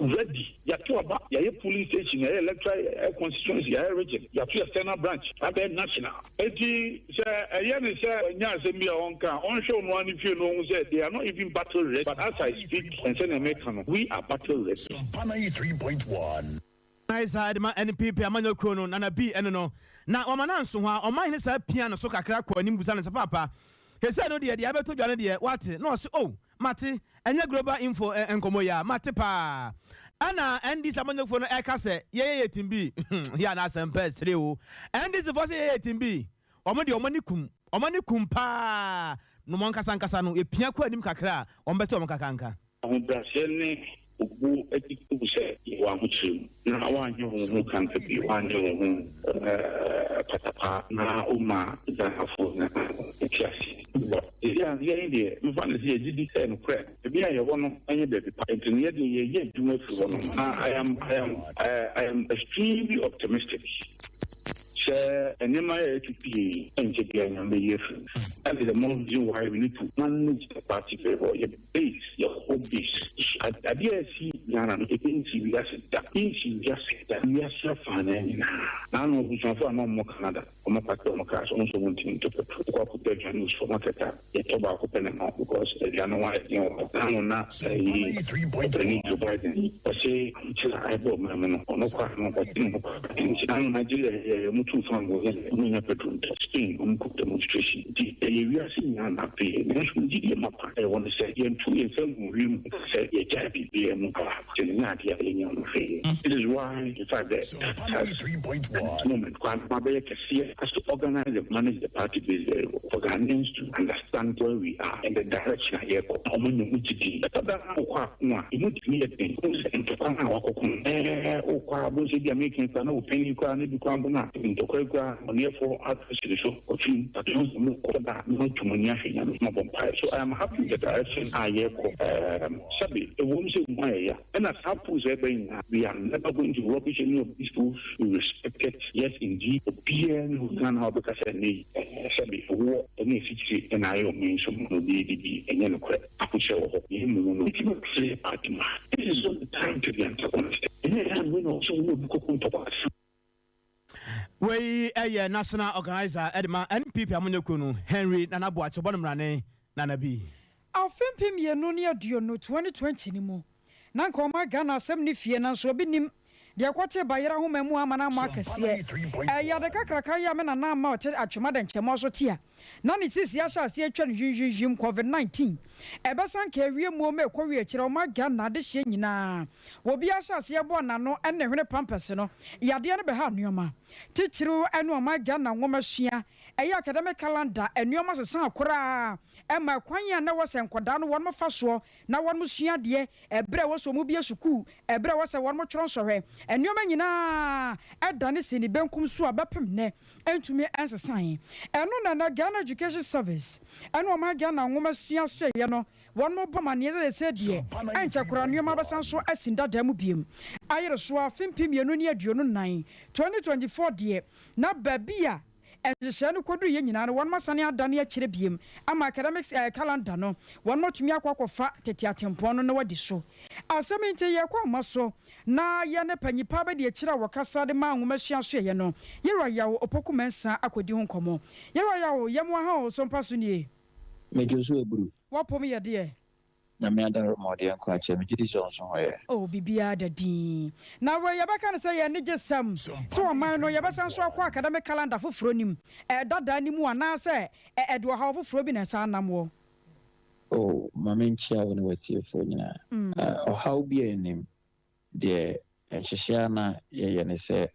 ready, yɛato aba, yɛayɛ polling station, yɛayɛ electoral, yɛayɛ constituency, yɛayɛ region, yɛato external branch, abɛyɛ national. Enti sɛ ɛyɛ ne sɛ ɔnya asɛm bi a ɔnka a, ɔnhwɛ ɔno ara ne fie na ɔhu sɛ they are not even battle ready, but as I speak and sɛnea meka no, we are battle ready. Sompa 93.1. Organiser de ma NPP amanyɔkuo no, Nana B ɛne no, na wama no anso hɔ a, ɔmanhene saa pia no so kakra kɔ anim bisa no sɛ, Paapa, sesei no deɛ, deɛ abɛtɔ dwa no deɛ, woate? Na ɔse, Oh, mate, ɛnyɛ Global Info nkɔmmɔ yi a, mate paa. Ɛna NDC amanyɔkuo no ɛka sɛ, yɛyɛ yɛ team B, yɛ a na asɛm pɛ sere o. NDC foɔ sɛ yɛyɛ team B, wɔn deɛ wɔn ani kum, wɔn ani kum paa, na wɔn ankasa ankasa no, yɛpia kɔ anim kakra a, wɔn bɛte wɔn kakanka. Ahobrɛaseɛ ne obuo adi hu sɛ yɛwɔ ahokyere mu, na woanyɛ wo ho kantabi, woanyɛ wo ho patapaa na woma Ghanafoɔ nyinaa te aseɛ. Seesei a yɛn deɛ, mfa no sɛ yɛgye di sɛ nokorɛ baabi a yɛwɔ no nyɛ baabi pa, nti no yɛdeɛ yɛreyɛ adwuma afiri hɔ nom. Na I am, I am, I am extremely optimistic sɛ nneɛma a yɛatutu yi ɛnkyɛ biara Nyame bɛyi afiri mu. That is the more reason why we need to manage the party very well. Yɛ base, yɛ core base. Adeɛ a asi Ghana no, ebi nsi wiase da, nsi wiase da, wiase afanan nyinaa. Naano abusuafo a na wɔwɔ Canada, wɔn apake wɔn cars, wɔn nso wɔntumi ntɔ petrol. Wokɔ akɔtɔ aduane wɔ supermarket a, yɛtɔ baako pɛ na ɛma wo because aduane ho ayɛ den wɔ hɔ. Naano na ɛyi Ɔpanin Joe Biden, ɔse ahokyere a ɛba ɔman mu no, ɔno koraa no ɔte ne ho paa. Nti naano Nigeria yɛ wɔn tuu fangoo sɛ wɔnnya petrol ntɔ. Spain wɔn kɔ demonstration. Nti ɛyɛ wiase nyinaa na afei. Nanso me gyidie mapa a ɛwɔ ne sɛ yɛnto yɛn nsa ngu wiem nka sɛ yɛgyae biribiara mu aba nti no nyɛ adeɛ a yɛnya ho hwee. This is why in fact the has at this moment koraa no mabɛyɛ kɛseɛ as to organize and manage the party base very well for Ghanaians to understand where we are and the direction a yɛrekɔ na wɔn anya mu gyidie. Ɛtɔ da na wokɔ ako a emu tumi yɛ den wohu sɛ ntɔkwa no a wakɔko no ɛɛ wokɔ a wobɛhu sɛ ebia meka yi koraa na wo panin koraa na ebi koraa mpo no a ntɔkwa yi koraa ɔneɛfoɔ ato asi ne so ɔtwam but wohu sɛ mokɔ da a na moatu mo ani ahwɛ Nyame na moabɔ mpaeɛ so I am happy with the direction a yɛrekɔ ɛɛm sɛbe ɛwom sɛ emu ayɛ ya ɛna saa polls a ɛba yi nyinaa we are never going to rubbish any of these polls we respect it yes indeed obiara nni hɔ Ghana ha a ɔbɛka sɛ ɛnnɛ yi ɛɛ sɛbe ɛwoɔ ɛne asikyire na ayɛ ɔman yi so ma na obiara didi ɛnyɛ nokorɛ ahokyerɛ wɔ hɔ na mmom no ɛtumi kyerɛ party ma this is not the time to be antagonistic ɛnyɛ time wei na ɔsɛ wo ne obi kɔko ntɔkwa. Wei yɛ National Organiser de ma NPP amanyɔkuo no, Henry Nana Boakye bɔ no mmrane, Nana B. Afe 2020, 2020 no mu, na anka ɔma Ghana asɛm ne fie nanso obi nim deɛ ɛkɔtee bayerɛ ahoma mu ama no ammɔ akɛseɛ. Ɛyɛ ade kakraka yi a me nana ama ɔte Atwema dɛnkyɛmmoa so te a na ne sisi ahyɛ aseɛ atwa no hwimhwimhwim, Covid 19 ɛbɛsan ka awie muo ma ɛkɔwie akyire ɔma Ghana adehyeɛ nyinaa Obi ahyɛaseɛ bɔɔ n'ano ne hwene pampɛse no, yadeɛ no bɛhaa nnoɔma. Titiriw ne ɔman Ghana nwomasua, ɛyɛ academic calendar, nnoɔma sesaa koraa ɛma ɛkwan a na ɛwɔ sɛ nkwadaa no wɔnom fa soɔ na wɔnom sua adeɛ, ɛberɛ a ɛwɔ sɛ wɔn bue sukuu, ɛberɛ a ɛwɔ sɛ wɔnom twerɛ nsɔhwɛ, nnoɔma nyinaa dane sii ne benkum so a bɛpem nnɛ ɛntumi nsesae. Ɛno na ɛnɛ Ghana Education Service ne ɔman Ghana nwomasua soɛeɛ no Wɔbɔ amanneɛ sɛ seesei deɛ, ɛnkyɛ koraa nneɛma bɛsan so asi dada mu bio. Ayere so afe 2024, 2024 deɛ, na baabi a nhyehyɛe no kɔduruiɛ nyinaa no, wɔasane adane akyire bio ama academics calendar no, wɔatumi akɔ akɔfa tete atempɔn no na wɔadi so. Asɛm yi nti, yɛkɔ ahoma so na yɛne panyin pa abadiakyire a wɔkasa de ma nwomasua asoɛeɛ no, Yerah Yaw Opoku Mensah akɔdi ho nkɔmmɔ. Yerah Yaw, yɛmmoa ha o, so mpa so nie? Medwo so aburu. W'apom yɛ deɛ? Nyame adaworoma ɔde yɛn kɔ akyɛ, megye di sɛ wo nso ho yɛ. Oh biribiara da dinn. Na wei yɛbɛka no sɛ yɛ anigyesɛm sɛ ɔman no yɛbɛsan so akɔ academic calendar foforɔ no mu, dadaa no mu anaasɛ ɛde ɔhaw foforɔ bi na ɛsan nam wɔ? Oh ma menkyia wo ne w'atiefoɔ nyinaa. Ɔhaw biara nnim. Deɛ nhyehyɛɛ a na yɛyɛ ne sɛ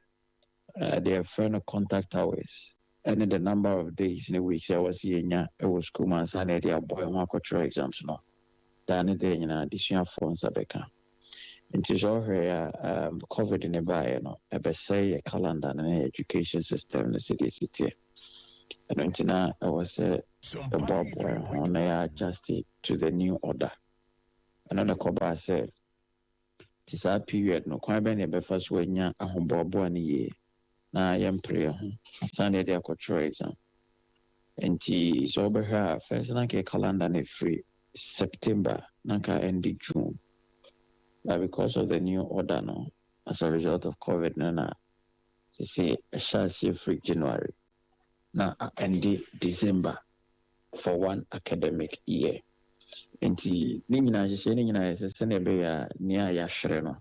Deɛ yɛfrɛ no contact hours ne the number of days ne weeks a ɛwɔ sɛ yɛnya wɔ sukuu mu ansa na yɛde abɔ yɛn ho akɔtwerɛ exams no, daa ne daa nyinaa adesuafoɔ nsa bɛka. Nti sɛ ɔhwɛ a, COVID ne baeɛ no, ɛbɛsɛe yɛ calendar no ne education system no sɛdeɛ ɛsi teɛ. Ɛno nti na ɛwɔ sɛ yɛboaboa yɛn ho na yɛ adjust to the new order. Ɛno na ɛkɔbaa sɛ nti saa period no, kwan bɛn na yɛbɛfa so anya ahoboaboa no yie na yɛmpere yɛn ho ansa na yɛde akɔtwerɛ exam? Nti sɛ wobɛhwɛ a, first na nka calendar no ɛfiri September na nka ɛnde June, but because of the new order no, as a result of COVID no, na sese ɛhyɛ aseɛ firi January na ɛnde December for one academic year. Nti ne nyinaa hyehyɛ ne nyinaa yɛ sɛ sɛnea ɛbɛyɛ a nea yɛahwere no,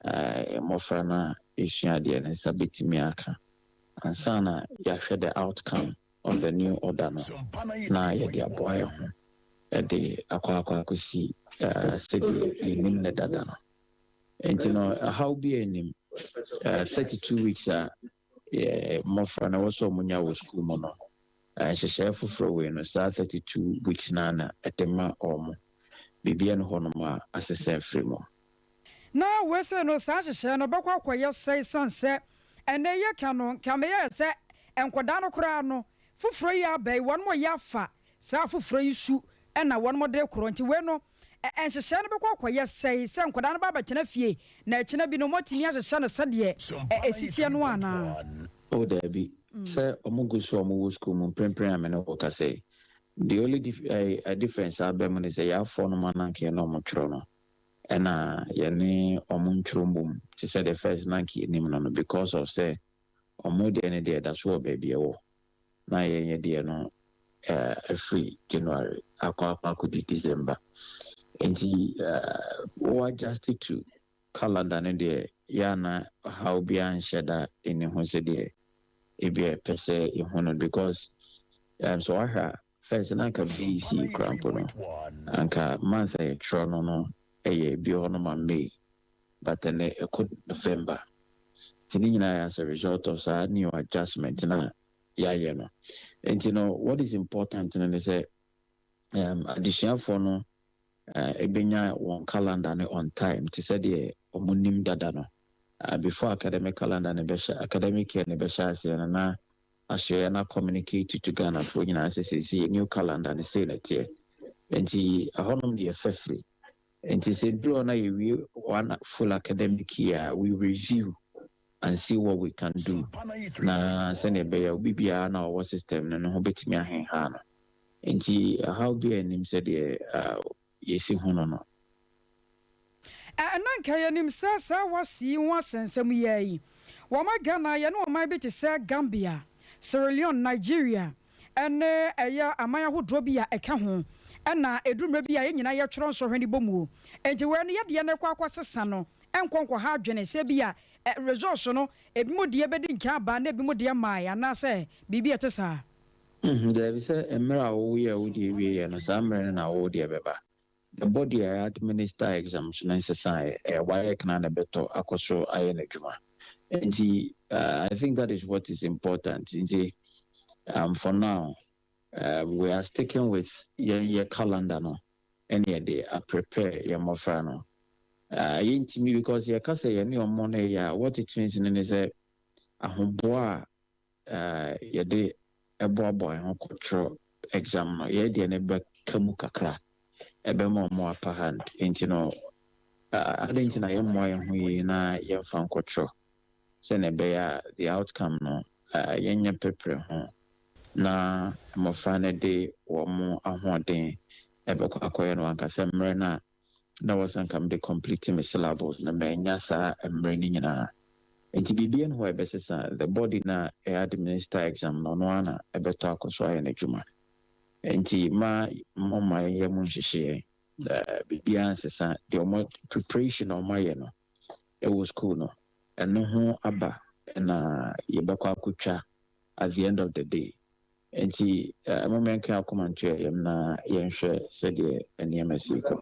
mmɔfra no a ɛsua adeɛ no nsa bɛtumi aka ansa na yɛahwɛ the outcome of the new order no na yɛde aboa yɛn ho ɛde akɔ akɔsi sɛdeɛ yɛnim ne dada no. Nti no, ɛhaw bi anim 32 weeks a mmɔfra no ɛwɔ sɛ ɔmo nya wɔ school mu no, nhyehyɛeɛ foforɔ wei no, saa 32 weeks na na ɛde ma ɔmo. Biribia no hɔnom a asesɛ afiri mu. Na wei no, saa nhyehyɛeɛ no bɛkɔ akɔyɛ sɛe san sɛ ɛnɛ yɛ ka no nka meyɛɛ sɛ nkɔdaa no koraa no foforɔ yi aba yi, wɔn mo yɛ afa saa foforɔ yi su ɛna wɔn mo de korɔ. Nti wei no, nhyehyɛeɛ no bɛkɔ akɔyɛ sɛe sɛ nkɔdaa no ba abɛtena fie na ɛkyena bi no mɔtumi ahyehyɛ no sɛdeɛ ɛsi teɛ no anaa? O daabi, sɛ ɔmo gu so a ɔmo wɔ school mu mprempren a me ne wɔ kasa yi, the only difference aba mu ne sɛ yɛafɔ no ma nanka yɛne ɔmo twerɛ no ɛna yɛne ɔmo ntwerɛ mbom te sɛ the first nanka yɛnim no, because of sɛ ɔmo deɛ no deɛ ɛda so wɔ baabi ɛwɔ na yɛnyɛ deɛ no ɛfiri January akɔ akɔdi December. Nti wɔ adjust to calendar no deɛ, yɛana haw biara nhyɛ da ɛni ho sɛdeɛ ebi a ɛpɛ sɛ ɛhu no, because sɛ wahwɛ a, first na anka BECE kora mpo no, anka month a yɛtwerɛ no ɛyɛ bi hɔ no ma May, but ɛnɛ ɛkɔ November. Nti ne nyinaa yɛ as a result of saa new adjustment na yɛayɛ no. Nti no, what is important no ne sɛ adesuafoɔ no ɛbɛnya wɔn calendar no on time te sɛ deɛ ɔmo nim dada no. Before academic calendar ne bɛhyɛ, academic year ne bɛhyɛ aseɛ no, na ahyɛ na communicate to Ghanafoɔ nyinaa sɛ seesei new calendar ne sei na teɛ. Nti ɛhɔnom deɛ ɛfɛ firi. Nti sɛ duro na yɛwie one full academic year, we review and see what we can do na sɛnea ɛbɛyɛ obi biara na ɔwɔ system no ne ho bɛtumi ahenha no. Nti ɛhaw bi a anim sɛdeɛ yɛsi ho no. Ɛna nka yɛnim sɛ saa wasi ho asɛnsɛm yɛ yi, wɔma Ghana yɛne ɔman bi te sɛ Gambia, Sierra Leone, Nigeria ɛne ɛyɛ aman ahodoɔ bi a ɛka ho, ɛna ɛduru mmerɛ bi a yɛn nyinaa yɛtwerɛ nsɔhwɛ no bɔ mu o. Enti wei no, yɛdeɛ no kɔ akɔsesa no, ɛnkɔ nkɔha adwene sɛ bi a results no ebi mu deɛ bɛdi nkan aba na ebi mu deɛ maae anaasɛ biribi a ɛte saa? Daabi, sɛ mmerɛ a woyɛ wo deɛ wieɛ no, saa mmerɛ no na wo deɛ bɛba. The body a administer exams no nsesaeɛ, ɛyɛ WAEC na na ɛbɛtɔ akɔ so ayɛ n'adwuma. Nti I think that is what is important. Nti for now, we are sticking with yɛn yɛ calendar no ɛne yɛde aprepare yɛn mmɔfra no. Yɛntumi because yɛka sɛ yɛne ɔmo no yɛ a, what it means no ne sɛ ahoboa a yɛde ɛboaboa yɛn ho kɔtwerɛ exam no, yɛn deɛ no bɛka mu kakra, ɛbɛma ɔmo upper hand. Nti no, ade nti na yɛmmoa yɛn ho yie na yɛmfa nkɔtwerɛ sɛnea ɛbɛyɛ a the outcome no, yɛnyɛ pepere ho na mmɔfra no de wɔn ahoɔden ɛbɛkɔ akɔyɛ no ankasa. Mmerɛ no a na wɔsɛ nka mede complete me syllabus na manya saa mmerɛ no nyinaa. Nti biribiara no hɔ a ɛbɛsesa. The body na ɛyɛ administer exam no, ɔno ara na ɛbɛtɔ akɔ so ayɛ n'adwuma. Nti ma mɔma yɛyɛ mu nhyehyɛeɛ, biribiara nsesa. Deɛ ɔmo preparation a ɔmo ayɛ no ɛwɔ school no, ɛno ho aba ɛna yɛbɛkɔ akɔtwa at the end of the day. Nti moma yɛnka akoma nto yɛm na yɛnhwɛ sɛdeɛ nneɛma si kɔ.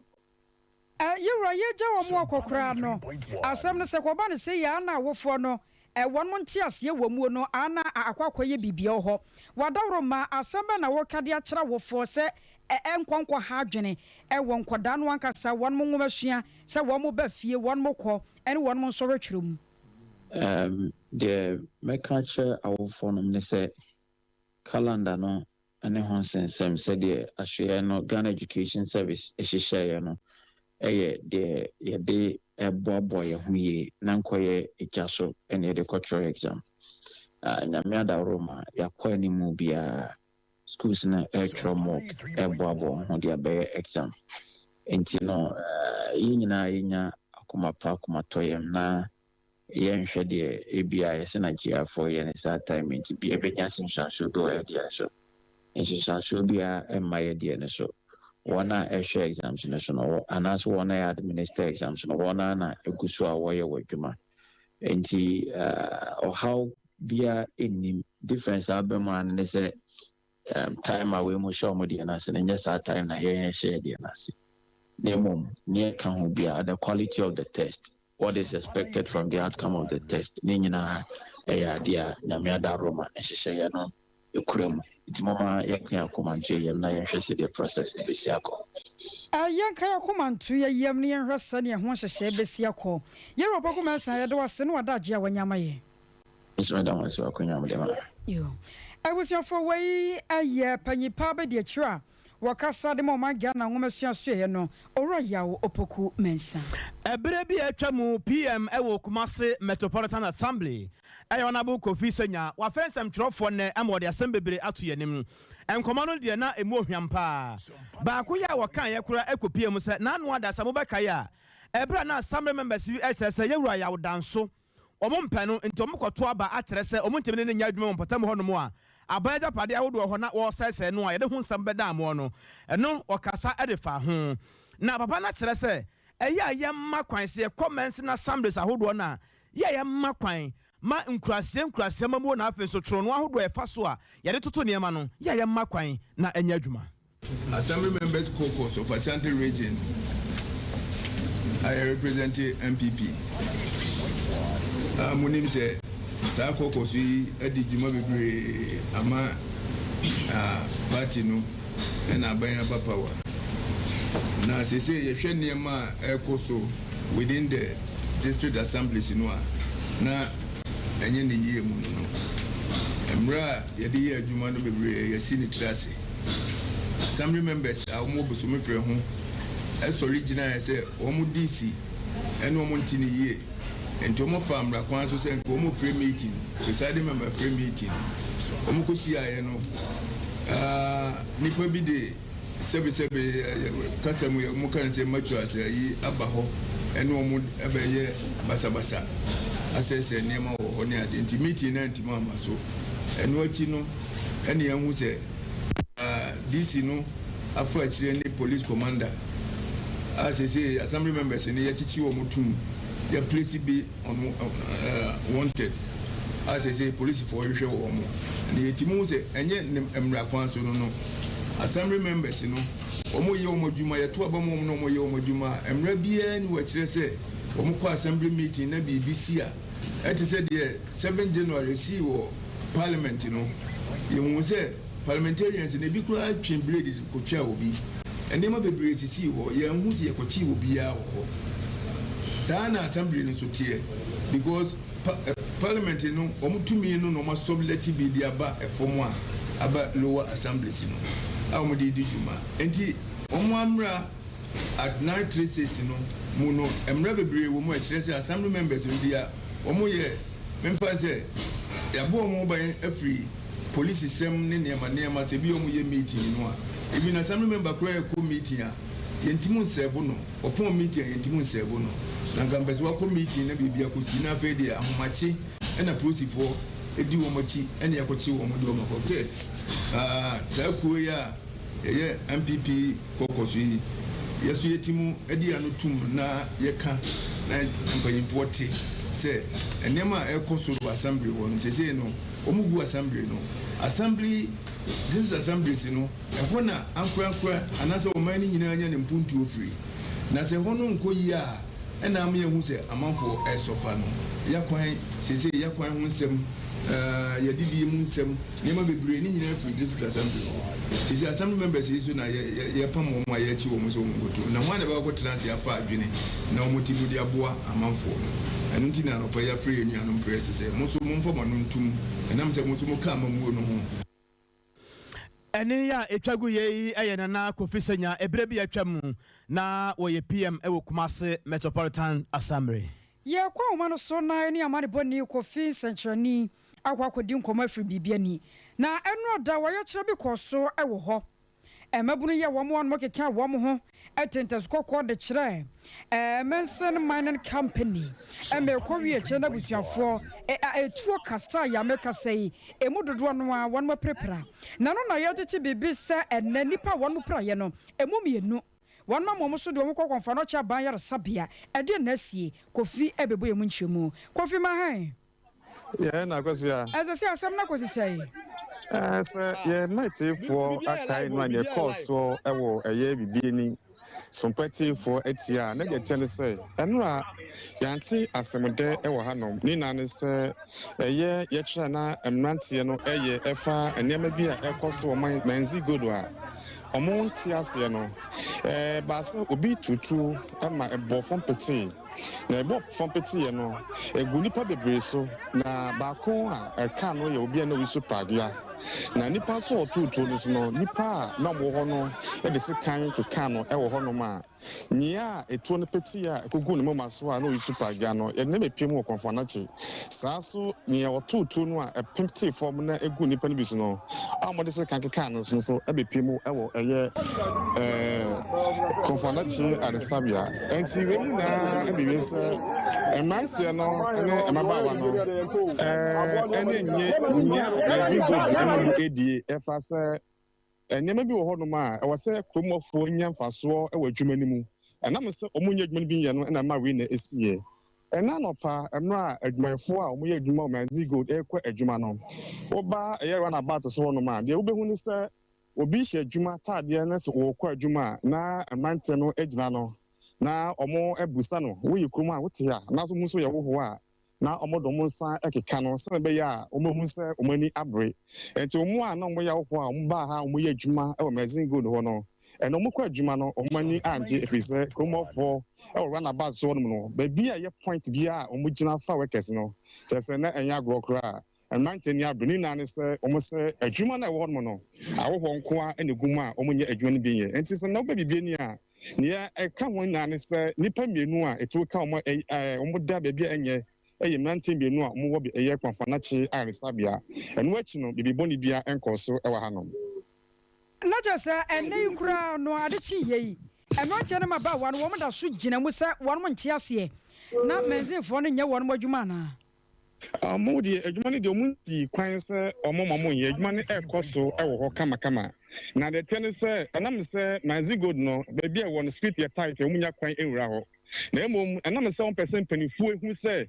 Yɛwura, yɛgya wɔ mu akɔkoraa no, asɛm no sɛ kɔba no sɛ yɛ ana awofoɔ no wɔn mo nte aseɛ wɔ muo no ana akɔ akɔyɛ biribia wɔ hɔ wadaworo ma asɛm bɛ na wɔka de akyerɛ awofoɔ sɛ ɛnkɔ nkɔha adwene ɛwɔ nkɔdaa no ankasa wɔn mo nwoma sua sɛ wɔn mo ba fie, wɔn mo kɔ ɛne wɔn mo nsɔre twerɛ mu. Deɛ mɛka kyerɛ awofoɔ nom ne sɛ calendar no ne ho nsensɛm sɛdeɛ ahwɛeɛ no Ghana Education Service hyehyɛeɛ no ɛyɛ deɛ yɛde ɛboaboa yɛn ho yie na nkɔyɛ egya so ɛne yɛde kɔtwerɛ exam. Nyame adaworo ma yɛakɔ anim biara, schools no ɛretwerɛ mock, ɛboaboa wɔn ho de abɛyɛ exam. Nti no yɛn nyinaa yɛnya akoma pa, akoma tɔ yɛm na yɛnhwɛ deɛ ebia yɛsɛ Nigeriafoɔ yɛ ne saa time, nti bi ɛbɛnya nsunsuansoɔ bi wɔ yɛ deɛ so. Nsunsuansoɔ biara ɛmma yɛ deɛ no so. Wɔn a ɛhwɛ exams no so no anaasɛ wɔn a yɛ administer exams no, wɔn a na egu so a wɔyɛ wɔ adwuma, nti ɔhaw biara nnim. Difference a aba mu ano ne sɛ time a wei mu hyɛ wɔn deɛ no ase no nyɛ saa time na yɛn hyɛ deɛ no ase, na mmom nea ɛka ho biara, the quality of the test, what is expected from the outcome of the test, ne nyinaa ɛyɛ adeɛ a Nyame adaro ma nhyehyɛeɛ no ekura mu. Nti moma yɛnka akoma nto yɛm na yɛnhwɛ sɛdeɛ process no bɛsi akɔ. Yɛnka yɛ akoma nto yɛ yam na yɛnhwɛ sɛdeɛ ho nhyehyɛeɛ bɛsi akɔ. Yɛrɛ Ɔbɛko Mɛnsa, yɛde wase ne wadagye a wanya yɛ. Nso meda mo ase wakɔnya mede ma. Abusuafoɔ, wei ɛyɛ panyipa bɛdi akyire a wɔkasa de ma ɔman Ghana nwoma suasueɛ no, Owura Yaw Opoku Mɛnsa. Ɛberɛ bi a atwa mu, PM ɛwɔ Kumase Metropolitan Assembly, ɛyɛ Honourable Kofi Senya, wafɛ nsɛmtwerɛfoɔ nnɛ ama wɔde asɛm bebree ato yɛn anim. Nkɔmmɔ no deɛ, na ɛmu ohwam paa. Baako yɛ a wɔka yɛ kora ɛkɔ mu sɛ n'ano ada sɛ mobɛkae a, ɛberɛ a na assembly members bi ɛkyerɛ sɛ yɛwura Yaw Danso ɔmo mpɛ no, nti ɔmo kɔto aba akyerɛ sɛ ɔmo ntumi ne ne nyɛ adwuma wɔ mpɔtam hɔnom a aban agyapadeɛ ahodoɔ hɔ na wɔresɛesɛe no a yɛde ho nsɛm bɛda amoɔ no. Ɛno ɔkasa ɛde fa ho na papa no kyerɛ sɛ ɛyɛ a yɛmma kwan sɛ yɛkɔ mansini assemblies ahodoɔ no a yɛ a yɛmma kwan ma nkuraseɛ nkuraseɛ mamuo, na afei nso twerɛ no ahodoɔ ɛfa so a yɛde toto nneɛma no, yɛ a yɛmma kwan na ɛnyɛ adwuma. Assembly Members Caucus of Ashanti Region, I represent NPP. Munim sɛ saa caucus yi adi dwuma bebree ama party no ɛna aban aba power. Na sese yɛhwɛ nneɛma a ɛrekɔ so within the district assemblies no a, na ɛnyɛ ne yie mu no. Mmerɛ a yɛde yɛ adwuma no bebree, yɛsi ne tiri ase. Assembly members a wɔn wɔ Bosome ho ɛsɔre gyinaeɛ sɛ wɔn DC ɛne wɔn nti ne yie, nti wɔn fa mmara kwan so sɛ nka wɔn frɛ meeting, presiding member frɛ meeting. Wɔn kɔ hyiaeɛ no, nipa bi de sɛbisɛbi kasa mu yɛ wɔn ka ne sɛ mature yi aba hɔ ɛne wɔn ɛbɛyɛ basabasa, asɛsɛ nneɛma wɔ hɔ ne ade, nti meeting na ntoma ama so. Ɛno akyi no, ɛne yɛn ho sɛ DC no afa akyire ne police commander a sese assembly members ne yɛkyekye wɔn tum, yɛ place bi on wanted a sese polisifoɔ hwehwɛ wɔn mo. Na yɛtumi ho sɛ ɛnyɛ ne mmara kwan so no, assembly members no wɔn yɛ wɔn adwuma, yɛto aba mu wɔn na wɔn yɛ wɔn adwuma a mmara biara ni wɔkyerɛ sɛ wɔn kɔ assembly meeting na biribi si a ɛte sɛ deɛ 7 January si wɔ parliament no. Yɛhu sɛ parliamentarians na ebi koraa twe blade kotwa obi, nneɛma bebree sisi hɔ. Yɛn ho sɛ yɛkɔkye obiara wɔ hɔ saa na assembly no nso teɛ, because parliament no wɔn tumi no na wɔn asublet bi de aba ɛfam a aba lower assemblies no a wɔn de di dwuma. Nti wɔn amra at 936 no mu no, mmerɛ bebree wɔ mu a ɛkyerɛ sɛ assembly members no deɛ wɔn yɛ memfa sɛ yɛabɔ wɔn ban afiri polisi sɛm ne nneɛma nneɛma. Sɛ ebi wɔn yɛ meeting no a, ebi na assembly member koraa ɛkɔ meeting a, yɛntumi nserve no. Ɔpɔn meeting a, yɛntumi nserve no. Na nka mpɛ sɛ wakɔ meeting na biribi akɔsi na afei deɛ ahomakye ɛna polisifoɔ edi wɔn akyi ɛna yɛakɔkye wɔn de wɔn akɔ sɛ saa kuo yi a yɛyɛ NPP caucus yi, yɛso yɛti mu ɛde ano tum na yɛka na mpanyinfoɔ te sɛ nneɛma a ɛkɔ so wɔ assembly hɔ no, sesei no wɔn gu assembly no, assembly district assemblies no, ɛhɔ na ankorankora anaasɛ ɔman no nyinaa nya ne mpuntuo firi. Na sɛ ɛhɔ no nkɔ yie a, ɛna ama yɛhu sɛ amanfoɔ ɛsɔfa no. Yakwan sesei yakwan ho nsɛm. Yɛn adidie mu nsɛm, nneɛma bebree, ne nyinaa firi District Assembly hɔ. Seesei Assembly members yi nso na yɛpam wɔn a yɛakyi wɔn sɛ wɔnkɔto. Na hwan na ɛbɛkɔ akɔtena ase afa adwene na wɔte mu de aboa amanfoɔ no? Ɛno nti na anɔpa yi yɛafrɛ yɛn nuanom press sɛ mo nso momfa mo ano ntom, ɛnam sɛ mo nso moka amammuo no ho. Ɛnne a ɛtwa gu yei yɛ Nana Kofi Senya, ɛberɛ bi a atwam na ɔyɛ PM wɔ Kumasi Metropolitan Assembly. Yɛrekɔ ahoma no so na yɛne amanebɔni Kofi Nsɛnkyerɛnni akɔ akɔdi nkɔmmɔ afiri biribi ani. Na ɛnora da wɔyɛkyerɛ bi kɔɔ so wɔ hɔ. Mmabunu yi a wɔn ano keka wɔn ho te ntasu kɔkɔɔ de kyerɛ Mensen Mining Company ma ɛkɔwie akyire no abusuafoɔ a ɛtuo kasa yi a mekasa yi ɛmu dodoɔ no ara wɔn apirapira. Na ɛno na yɛtete biribi sɛ ɛnnɛ nnipa a wɔn piraeɛ no ɛmu mmienu wɔn ama wɔn so de wɔn kɔ Kɔmfoanɔkye Aban Ayaresabea. Ɛdeɛn na asie? Kofi ɛbɛbɔ yɛn mu nkyerɛmu. Kofi Mahan. Yɛn na Akosua. Ɛsɛ sɛ asɛm no akɔsi sɛn? Ɛɛ, sɛ yɛn mmatiefoɔ akae no a, deɛ ɛkɔɔ soɔ wɔ ɛyɛ bibie ni sompatiefoɔ atia a, na deɛ ɛteɛ ne sɛ, ɛno a yɛante asɛmdɛ wɔ hanom. Ne nyinaa ne sɛ, ɛyɛ yɛkyerɛ na mmeranteɛ no ɛyɛ ɛfa nneɛma bi a ɛkɔ so wɔ man Manzi Godo a wɔn nte aseɛ no. Ɛɛ, baa sɛ obi tutu ma ɛbɔ fam petee. Na ɛbɔ fam peteeɛ no, ɛguu nnipa bebree so, na baako a ɛkaa no yɛ obi a na ɔyi so pragea. Na nnipa nso a wɔtoo tuo no so no, nnipa a na wɔwɔ hɔ no de sekan kekaa no wɔ hɔnom a nea etuo no peteeɛ a ɛkɔguu ne moma so a na ɔyi so pragea no, yɛde no bɛpue mu wɔ Kɔmfo Anokye. Saa nso nea ɔtoo tuo no a ɛpetee fam na ɛguu nnipa no bi so no, a wɔde sekan kekaa no so nso bɛpue mu wɔ ɛyɛ Kɔmfo Anokye Ayaresabea. Enti wei nyinaa bɛwie sɛ mmeranteɛ no ne mmabaawa no ani nnye nea Nigerian no mu adie ɛfa sɛ nneɛma bi wɔ hɔnom a ɛwɔ sɛ kuromɔfoɔ nya mfasoɔ wɔ adwuma no mu. Ɛnam sɛ wɔn nyɛ adwuma no bi nyɛ no na ɛma wei na ɛsiiɛ. Ɛnnɛ anɔpa mmerɛ a adwumayɛfoɔ a wɔyɛ adwuma wɔ Manzi Gold rekɔ adwuma no, woba ɛyɛ runabout so hɔnom a, deɛ wobɛhu ne sɛ Obi hyɛ adwuma ataadeɛ na sɛ ɔrekɔ adwuma a, na mmeranteɛ no gyina no na wɔbisa no, woyɛ kurom a wote ha? Anaasɛ wɔhu sɛ ɔyɛ hɔhoɔ a, na wɔde wɔn nsa keka no sɛdeɛ ɛbɛyɛ a wɔbɛhu sɛ wɔn ani abere. Enti wɔn a na wɔyɛ ahɔhoɔ a wɔbaa ha a wɔyɛ adwuma wɔ Magazine Gold hɔ no, ɛnna wɔkɔ adwuma no, wɔn ani angye ɛfiri sɛ kurom hɔfoɔ wɔ runabout so hɔnom no, baabi a ɛyɛ point biara a wɔgyina fa workers no, kyerɛ sɛ na ɛnyɛ agorɔ koraa. Mmerante ani abere. Ne nyinaa ne sɛ wɔn sɛ adwuma no a ɛwɔ hɔnom no, ahohoɔ nko ara na ɛgu mu a wɔnyɛ adwuma no bi nyɛ. Enti sɛ na wobɛ biribi ani a, nea ɛka ho nyinaa ne sɛ nnipa mmienu a ɛtuo ka wɔn a wɔda baabi a ɛnyɛ yɛ mmeranteɛ mmienu a wɔwɔ ɛyɛ Kwanfanakye ayaresabea. Ɛno akyi no, biribi bɔne biara nkɔɔ so wɔ hanom. Na kyerɛ sɛ ɛnnɛ yi koraa no, ade kyeeɛ yi, mmeranteɛ ne mmabaawa no, wɔn da so gyina mu sɛ wɔn nte aseɛ na Manzinfoɔ no nyɛ wɔn adwuma anaa? Wɔn deɛ, adwuma no deɛ, wɔnsii kwan sɛ wɔmma wɔnyɛ. Adwuma no rekɔ so wɔ hɔ kamakama. Na deɛ ɛteɛ ne sɛ, ɛnam sɛ Manzi Gold no, baabi a ɛwɔ no, street yɛ tight, wɔnnya kwan nwura hɔ. Na mmom, ɛnam sɛ wɔmpɛ sɛ mpanimfoɔ hu sɛ,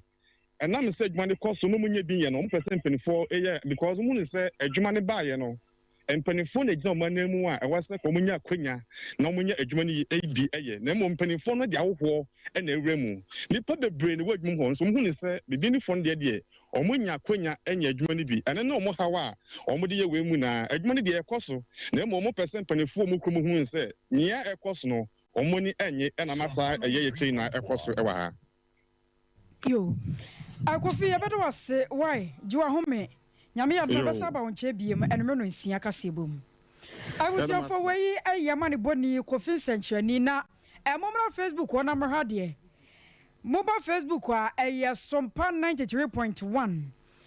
ɛnam sɛ adwuma no kɔ so na wɔnyɛ bi nyɛ no, wɔmpɛ sɛ mpanimfoɔ yɛ, because wɔhunu sɛ adwuma no baeɛ no, Mpanimfoɔ na ɛgyina wɔn ananmu a ɛwɔ sɛ wɔnya akwanya na wɔnya adwuma no bi yɛ, na mmom mpanimfoɔ no de ahohoɔ na awura mu. Nnipa bebree na ɛwɔ adwuma mu hɔ nso wɔhunu sɛ Bibinifoɔ no deɛ deɛ wɔnya akwanya nya adwuma no bi. Ɛno ne wɔn haw a wɔde yɛ wei mu nyinaa. Adwuma no deɛ ɛrekɔ so, na mmom wɔpɛ sɛ mpanimfoɔ a wɔwɔ kurom hunu sɛ nea ɛrekɔ so no wɔn ani nnye na ama saa ɛyɛ yɛkyɛ nyinaa ɛkɔ so wɔ ha. Yo. Kofi yɛbɛda wo ase wai, gye w'ahome. Nyame yɛ adom a yɛbɛsan aba wo nkyɛn biem anwummerɛ nonsia kaseɛbɔ mu. Abusuafoɔ wei yɛ amanebɔni Kofi Nsɛnkyerɛni na mommra Facebook hɔ na mmɛhwɛ adeɛ. Moba Facebook a ɛyɛ Sompa 93.1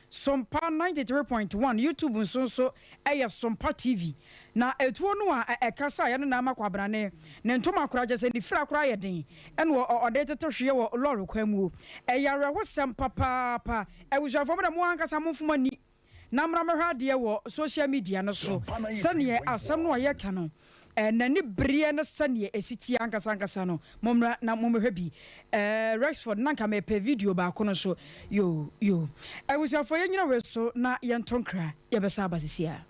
Sompa 93.1 YouTube nso nso yɛ Sompa TV. Na etuo no a ɛkasa a yɛne no ama Kwabrane, ne ntoma koraa kyerɛ sɛ ne fira koraa yɛ den ɛna ɔde tete hweɛ wɔ lɔre kwan mu. Ɛyɛ awerɛhosɛm papaapa. Abusuafoɔ mo deɛ mo ankasa momfa mo ani na mmra mmɛhwɛ adeɛ wɔ social media no so sɛdeɛ asɛm no a yɛka no n'ani bereɛ ne sɛdeɛ ɛsi teɛ ankasa ankasa no. Mommra na mommɛhwɛ bi. Eh, Rexford, na nka mepɛ video baako no nso. Yoo, yoo. Abusuafoɔ, yɛnnyina wei so na yɛnto nkra. Yɛbɛsan aba seesei ara.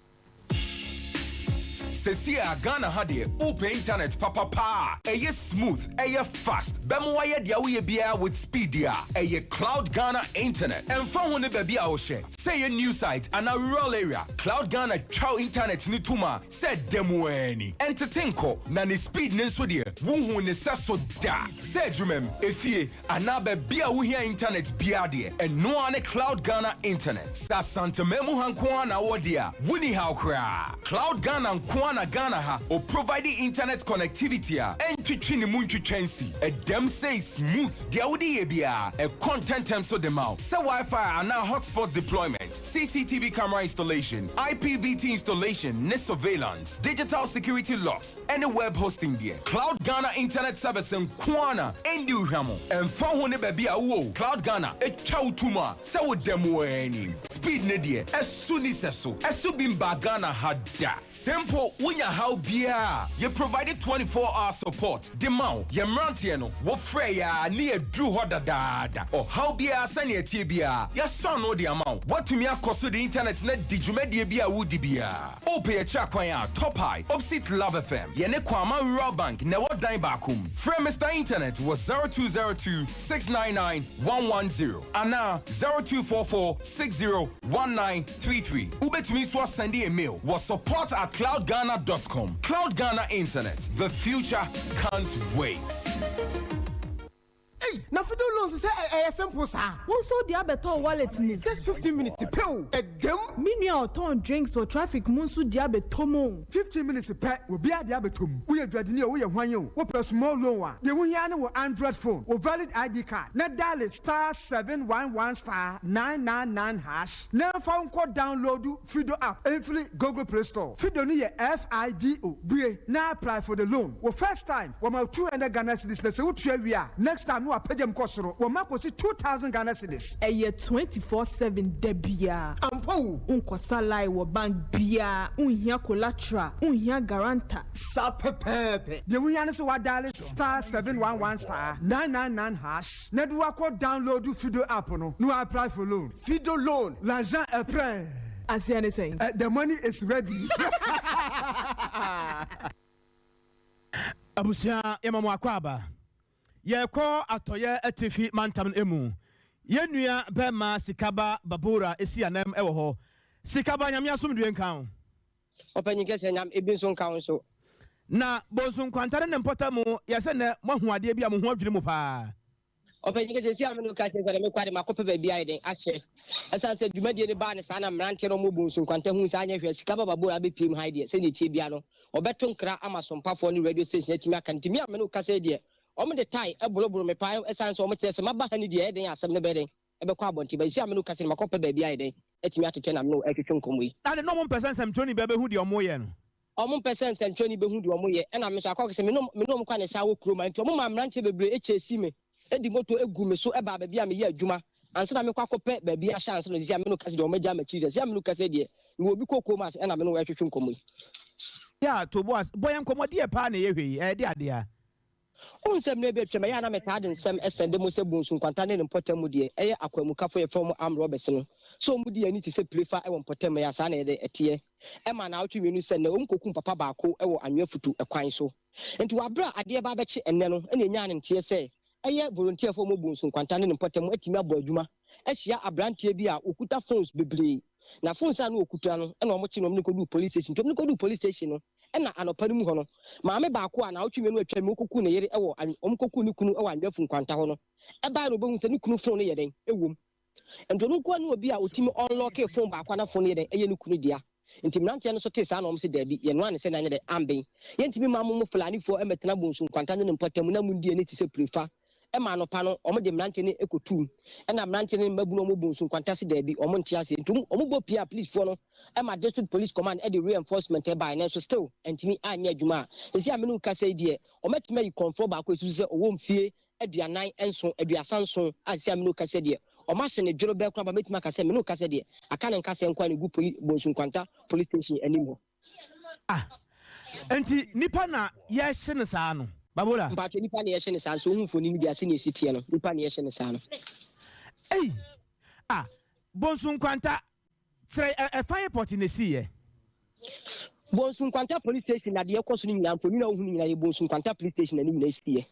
Sesie a Ghana ha deɛ wopɛ internet papa paa a ɛyɛ smooth, ɛyɛ fast, bɛma wayɛ deɛ woyɛ biara with speed deɛ a, ɛyɛ Cloud Ghana Internet. Ɛmfa ho ne baabi a wohyɛ, sɛ ɛyɛ new site anaa rural area, Cloud Ghana twa wo internet no tom a sɛ da mu ara ni. Ɛntete nkɔ, na ne speed no nso deɛ wonhuu ne sɛso da. Sɛ adwumam, efie, anaa baabi a wohia internet biara deɛ, ɛno ara ne Cloud Ghana Internet. Sɛ Asanteman mu ha nko ara na wowɔ deɛ a, wonni haw koraa. Cloud Ghana nko ara na Ghana ha ɔprovide internet connectivity a ɛntwetwe ne mu ntwitwa nsi. Ɛdam sei smooth, deɛ wode yɛ biara, ɛkɔ ntɛntɛm so de ma wo. Sɛ Wi-Fi anaa hotspot deployment, CCTV camera installation, IPVT installation ne surveillance, digital security locks, ne web hosting deɛ, Cloud Ghana Internet Service nko ara na ɛndi wo hwammɔ. Ɛmfa ho ne baabi a wowɔ o, Cloud Ghana twa wo to mu a sɛ woda mu ara ni. Speed no deɛ, ɛso nni sɛso. Ɛso bi mbaa Ghana ha da. Sɛ mpo wonya haw biara a, yɛ provide 24 hour support de ma wo. Yɛn mmeranteɛ no, wofrɛ yɛn a ne yɛaduru hɔ dadaada. Ɔhaw biara sɛnea ɛteɛ biara, yɛasɔ ano de ama wo. Woatumi akɔ so de internet no adi dwumadie bi a woredi biara. Wopɛ yɛn akyiri akwan a, Top High, opposite Love FM, yɛne Kwama Rural Bank na ɛwɔ dan baako mu. Frɛ Mister Internet wɔ 0202 699 110 anaa 0244 60 1933. Wobɛtumi nso asɛnde yɛn mail wɔ support at cloudghana dot com. Cloud Ghana Internet, the future can't wait. Ei na fido loans sɛ ɛyɛ simple saa. Wo nso wode abɛtɔ wo wallet mu. Just 15 minutes pɛ o, ɛdam. Me nua a ɔtɔn drinks wɔ traffic mu nso de abɛtɔ mu o. 15 minutes pɛ, obiara de abɛtɔ mu. Woyɛ dwadini o, woyɛ hwan o, wopɛ small loan a, deɛ wohia ara ne wo Android phone, wo valid ID card, na diale star 711 star 999 hash na ɛmfa wo nkɔ download Fido app mfiri Google Play Store. Fido no yɛ F-I-D-O. Bue na apply for the loan. Wo first time, wɔma wo 200 Ghana cedis na sɛ wotua wie a, next time no wapagya mu kɔ soro, wɔma kɔsi 2,000 Ghana cedis. Ɛyɛ 24/7 da biara. Ampa o! Wonkɔsa line wɔ bank biara, wonhia collateral, wonhia guarantor. Saa pɛpɛɛpɛ. Deɛ wohia ne sɛ woadiale star 711 star 999 hash na de woakɔ download Fido app no na woapply for loan. Fido loan, l'argent est prêt. Aseɛ ne sɛn? The money is ready. Abusua yɛma mo akwaaba. Yɛrekɔ atɔeɛ atifi mantam no mu. Yɛn nua bɛɛma Sikaba Babura si anam wɔ hɔ. Sikaba, Nyame asomdwoe nka wo. Ɔpanyin kɛseɛ Nyame ebi nso nka wo nso. Na Bonsu Nkwanta ne ne mpɔtam yɛ sɛ nnɛ moahu adeɛ bi a mo ho adwiri mo paa. Ɔpanyin kɛseɛ seesei a me ne wo kasa yi koraa deɛ mekɔ a deɛ makɔpɛ baabi ayɛ den ahyɛ. Ɛsiane sɛ dwumadie no baa no saa na mmeranteɛ no wɔbɔ nsu nkwanta huu sɛ anyɛ hwee a sika ba Babora abɛpue mu ha yi deɛ sɛdeɛ ɛteɛ biara no wɔbɛto nkra ama sompafoɔ ne radio station atumi aka no nti me a me ne wo kasa yi deɛ wɔde tae boroboro me paa ɛsiane sɛ wɔkyerɛ sɛ maba ha no deɛ ɛyɛ den a asɛm no bɛyɛ den ɛbɛkɔ abɔnten but seesei a me ne wo kasa yi makɔpɛ baabi ayɛ den atumi atetɛ na me ne wo ɛretwetwe nkɔmmɔ yi. Ade na wɔmpɛ sɛ nsɛmtwerɛni biara bɛhu deɛ wɔreyɛ no. Wɔmpɛ sɛ nsɛnkyerɛwni behu deɛ wɔyɛ, ɛna me nso akɔka sɛ me ne me ne wɔn kɔ a na ɛsan wɔ kurom ha. Enti wɔmaa mmeranteɛ bebree kyɛɛsii me, de moto guu me so baa baabi a meyɛ adwuma ansa na mekɔ akɔpɛ baabi ahyɛ ansa na seesei a me ne wo kasa yi deɛ wɔagyaa m'akyiri deɛ. Seesei a me ne wo kasa yi deɛ, mewɔ obi kookoo mu ase ɛna me ne wo retwetwe nkɔmmɔ yi. Yeah, to bo ase. Bɔ yɛn nkɔmmɔ, deɛ paa na ɛyɛ hwɛ yi, ɛyɛ de adeɛ a. Wohu sɛ mmerɛ bi atwam, ɛyɛ a na metaa de nsɛm sɛnde mo sɛ Bonsu Nkwanta ne ne mpɔtam mu deɛ ɛyɛ akwanmukafo yɛfrɛ wɔn armed robbers no, sɛ wɔn di yɛn ani te sɛ pirefa wɔ mpɔtam, ɛyɛ a saa na ɛyɛ dɛ ɛteɛ. Ɛmaa naawɔtwe mmienu sɛ nnɛ wɔn kɔkum papa baako wɔ Anwea Futu kwan so. Nti wɔ aberɛ a adeɛ reba abɛkye ɛnnɛ no na ɛnyaa ne nteɛ sɛ ɛyɛ volunteerfoɔ a wɔwɔ Bonsu Nkwanta ne ne mpɔtam atumi abɔ adwuma ahyia abranteɛ bi a ɔkuta phones bebree. Na phones a na ɔkuta no na wɔkye no wɔn de no kɔduu police station. Nti wɔn de no kɔduu police station no, Ɛna anɔpa no mu hɔ no, maame baako a naawɔtwe mmienu atwam mu wɔkɔkuu ne yere wɔ wɔkɔkuu ne kunu wɔ Anwea-Afu Nkwanta hɔ no baeɛ na ɔbɛhuu sɛ ne kunu fon no yɛ dɛn? Ɛwom. Nti ɔno nko ara ne obi a ɔtumi unlockee fon baako a na fon no yɛ dɛn? Ɛyɛ ne kunu dea. Nti mmeranteɛ no nso tee saa na wɔn se daabi, yɛnoa ne sɛ na anyɛ dɛn? Amben. Yɛntumi mma mo mo Fulanifoɔ mmɛtena Bonsu Nkwanta ne ne mpɔtam na mondi ani te sɛ pirefa. Ɛma anɔpa no, wɔde mmeranteɛ no kɔtuum. Ɛna mmeranteɛ no ne mmabunu a wɔbɔ nsu nkwanta se daabi, wɔn nte aseɛ. Nti wɔn bɔ pie a policefoɔ no ma district police command de reinforcement baeɛ nanso still antumi anyɛ adwuma a seesei a me ne wo kasa yi deɛ wɔatumi ayi korɔmfoɔ baako a ɛsusu sɛ ɔwɔ mfie 47, 37 a seesei a me ne wo kasa yi deɛ wɔahye no dworobɛɛ koraa ma mɛtumi aka sɛ me ne wo kasa yi deɛ aka ne nkasɛɛ nko ara na ɛgu poli Bonsu Nkwanta police station anim hɔ. Ah nti nipa na yɛhye no saa no Babola. Mpatsɔ nipa na yɛhye no saa no sɛ wohu mfoni no bi a sɛnea esi teɛ no nipa na yɛhye no saa no. Ei ah Bonsu Nkwanta kyerɛ ɛfa he pɔte na esii yɛ? Bonsu Nkwanta Police Station na deɛ ɛkɔ so no nyinaa, mfonini a wohu no nyinaa yɛ Bonsu Nkwanta Police Station na ne nyinaa siiɛ.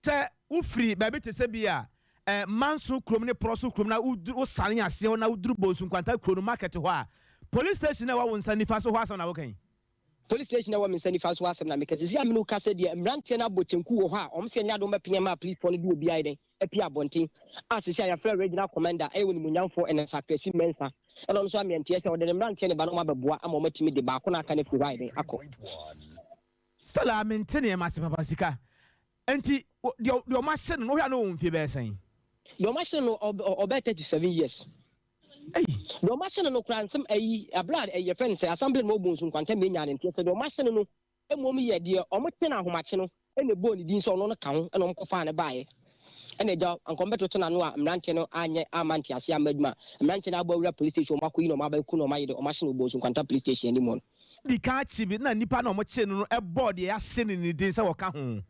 Sɛ wofiri baabi te sɛ bi a eh, Manso kurom ne Prɔso kurom na woduru, wosane aseɛ hɔ na woduru Bonsu Nkwanta kuro no market hɔ a, police station a ɛwɔ wo nsa nifa so hɔ asɛm na woka yi? Police station a ɛwɔ me nsa nifa so hɔ asɛm na meka. Seesei a me ne wo kasa yi deɛ, mmeranteɛ no abɔ kyenku wɔ hɔ a wɔn se ɛnyɛ ade wɔbɛpene ama apolisifoɔ no de obi ayɛ dɛn apue abɔnten a seesei a yɛafrɛ Regional Commander ɛyɛ Onimuonyamfoɔ Ernest Akrasi Mensah ɛna ɔno nso ameɛnteɛ sɛ ɔde ne mmeranteɛ no ba na wɔabɛboa ama wɔatumi de baako no a aka no afiri hɔ ayɛ dɛn akɔ. Stella mente nneɛma ase papa sika nti deɛ deɛ ɔmo ahye no no wohwɛ a na ɔwɔ mfie bɛyɛ sɛn? Deɛ ɔmo ahye no no ɔbɛyɛ 37 years. Ei. Deɛ ɔmo ahye no no koraa nsɛm ayi abere a ɛyi yɛfrɛ no sɛ assembly no ɔbɔ nsu nkwanta mmienyaa ne nteɛ sɛ deɛ ɔmo ahye no no mmom yɛ deɛ ɔmo te no ahomakye no ɛna ɛbɔɔ ne din sɛ ɔno no ka ho ɛna ɔmo kɔ faa no baeɛ ɛna agya anka ɔmo bɛtoto n'ano a mmeranteɛ no anyɛ amma nteaseɛ amma adwuma mmeranteɛ no abɔ awura police station ɔmo akɔyi no ɔmo abɛku no ɔmo ayɛ deɛ ɔmo ahye no wɔ Bonsu Nkwanta police station anim hɔ no. Di kan akyi bi na nnipa no a wɔkyee no no bɔɔ deɛ yɛahye no no din sɛ wɔka ho.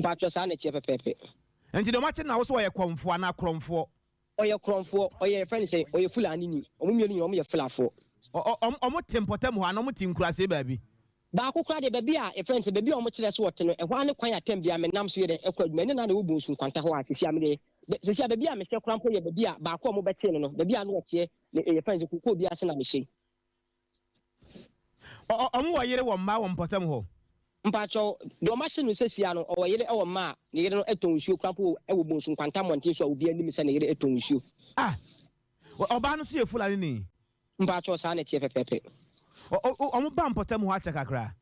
Mpakyɛ saa na ɛteɛ pɛpɛɛpɛ. Nti deɛ wɔakye no na wo sɛ ɔyɛ kɔmfoɔ anaa korɔmfoɔ? Ɔyɛ korɔmfoɔ, ɔyɛ yɛfrɛ no sɛn, ɔyɛ Fulani ni. Wɔn mmienu nyinaa wɔyɛ Fulafoɔ. Ɔ ɔ ɔ wɔte mpɔtam hɔ anaa wɔte nkuraase baabi? Baako koraa deɛ baabi a yɛfrɛ no sɛ baabi a wɔkyerɛ sɛ wɔte no, ɛhɔ ara ne kwan a tɛm biara menam so yɛ dɛn kɔ adwuma. Ɛno na na ɛwɔ Bonsu Nkwanta hɔ a seesei a me deɛ, seesei a baabi a mehwɛ koraa mpo yɛ baabi a baako a wɔbɛkyee no no, baabi a na ɔteɛ, ne yɛfrɛ no sɛ kokoo bi ase na mehyɛ yi. Ɔ ɔ ɔmo wɔ yere wɔ mma wɔ mpɔtam hɔ? Mpakyɛw, deɛ ɔmo ahye no sesia no, ɔwɔ yere wɔ mma a ne yere no tɔn nsuo koraa mpo wɔ Bonsu Nkwanta mmɔnten so a obiara nim sɛ ne yere tɔn nsuo. Ah! Ɔbaa no nso yɛ Fulani ni? Mpakyɛw, saa na ɛteɛ pɛpɛɛpɛ. Ɔ ɔ ɔmo baa mpɔtam hɔ akyɛ kakra?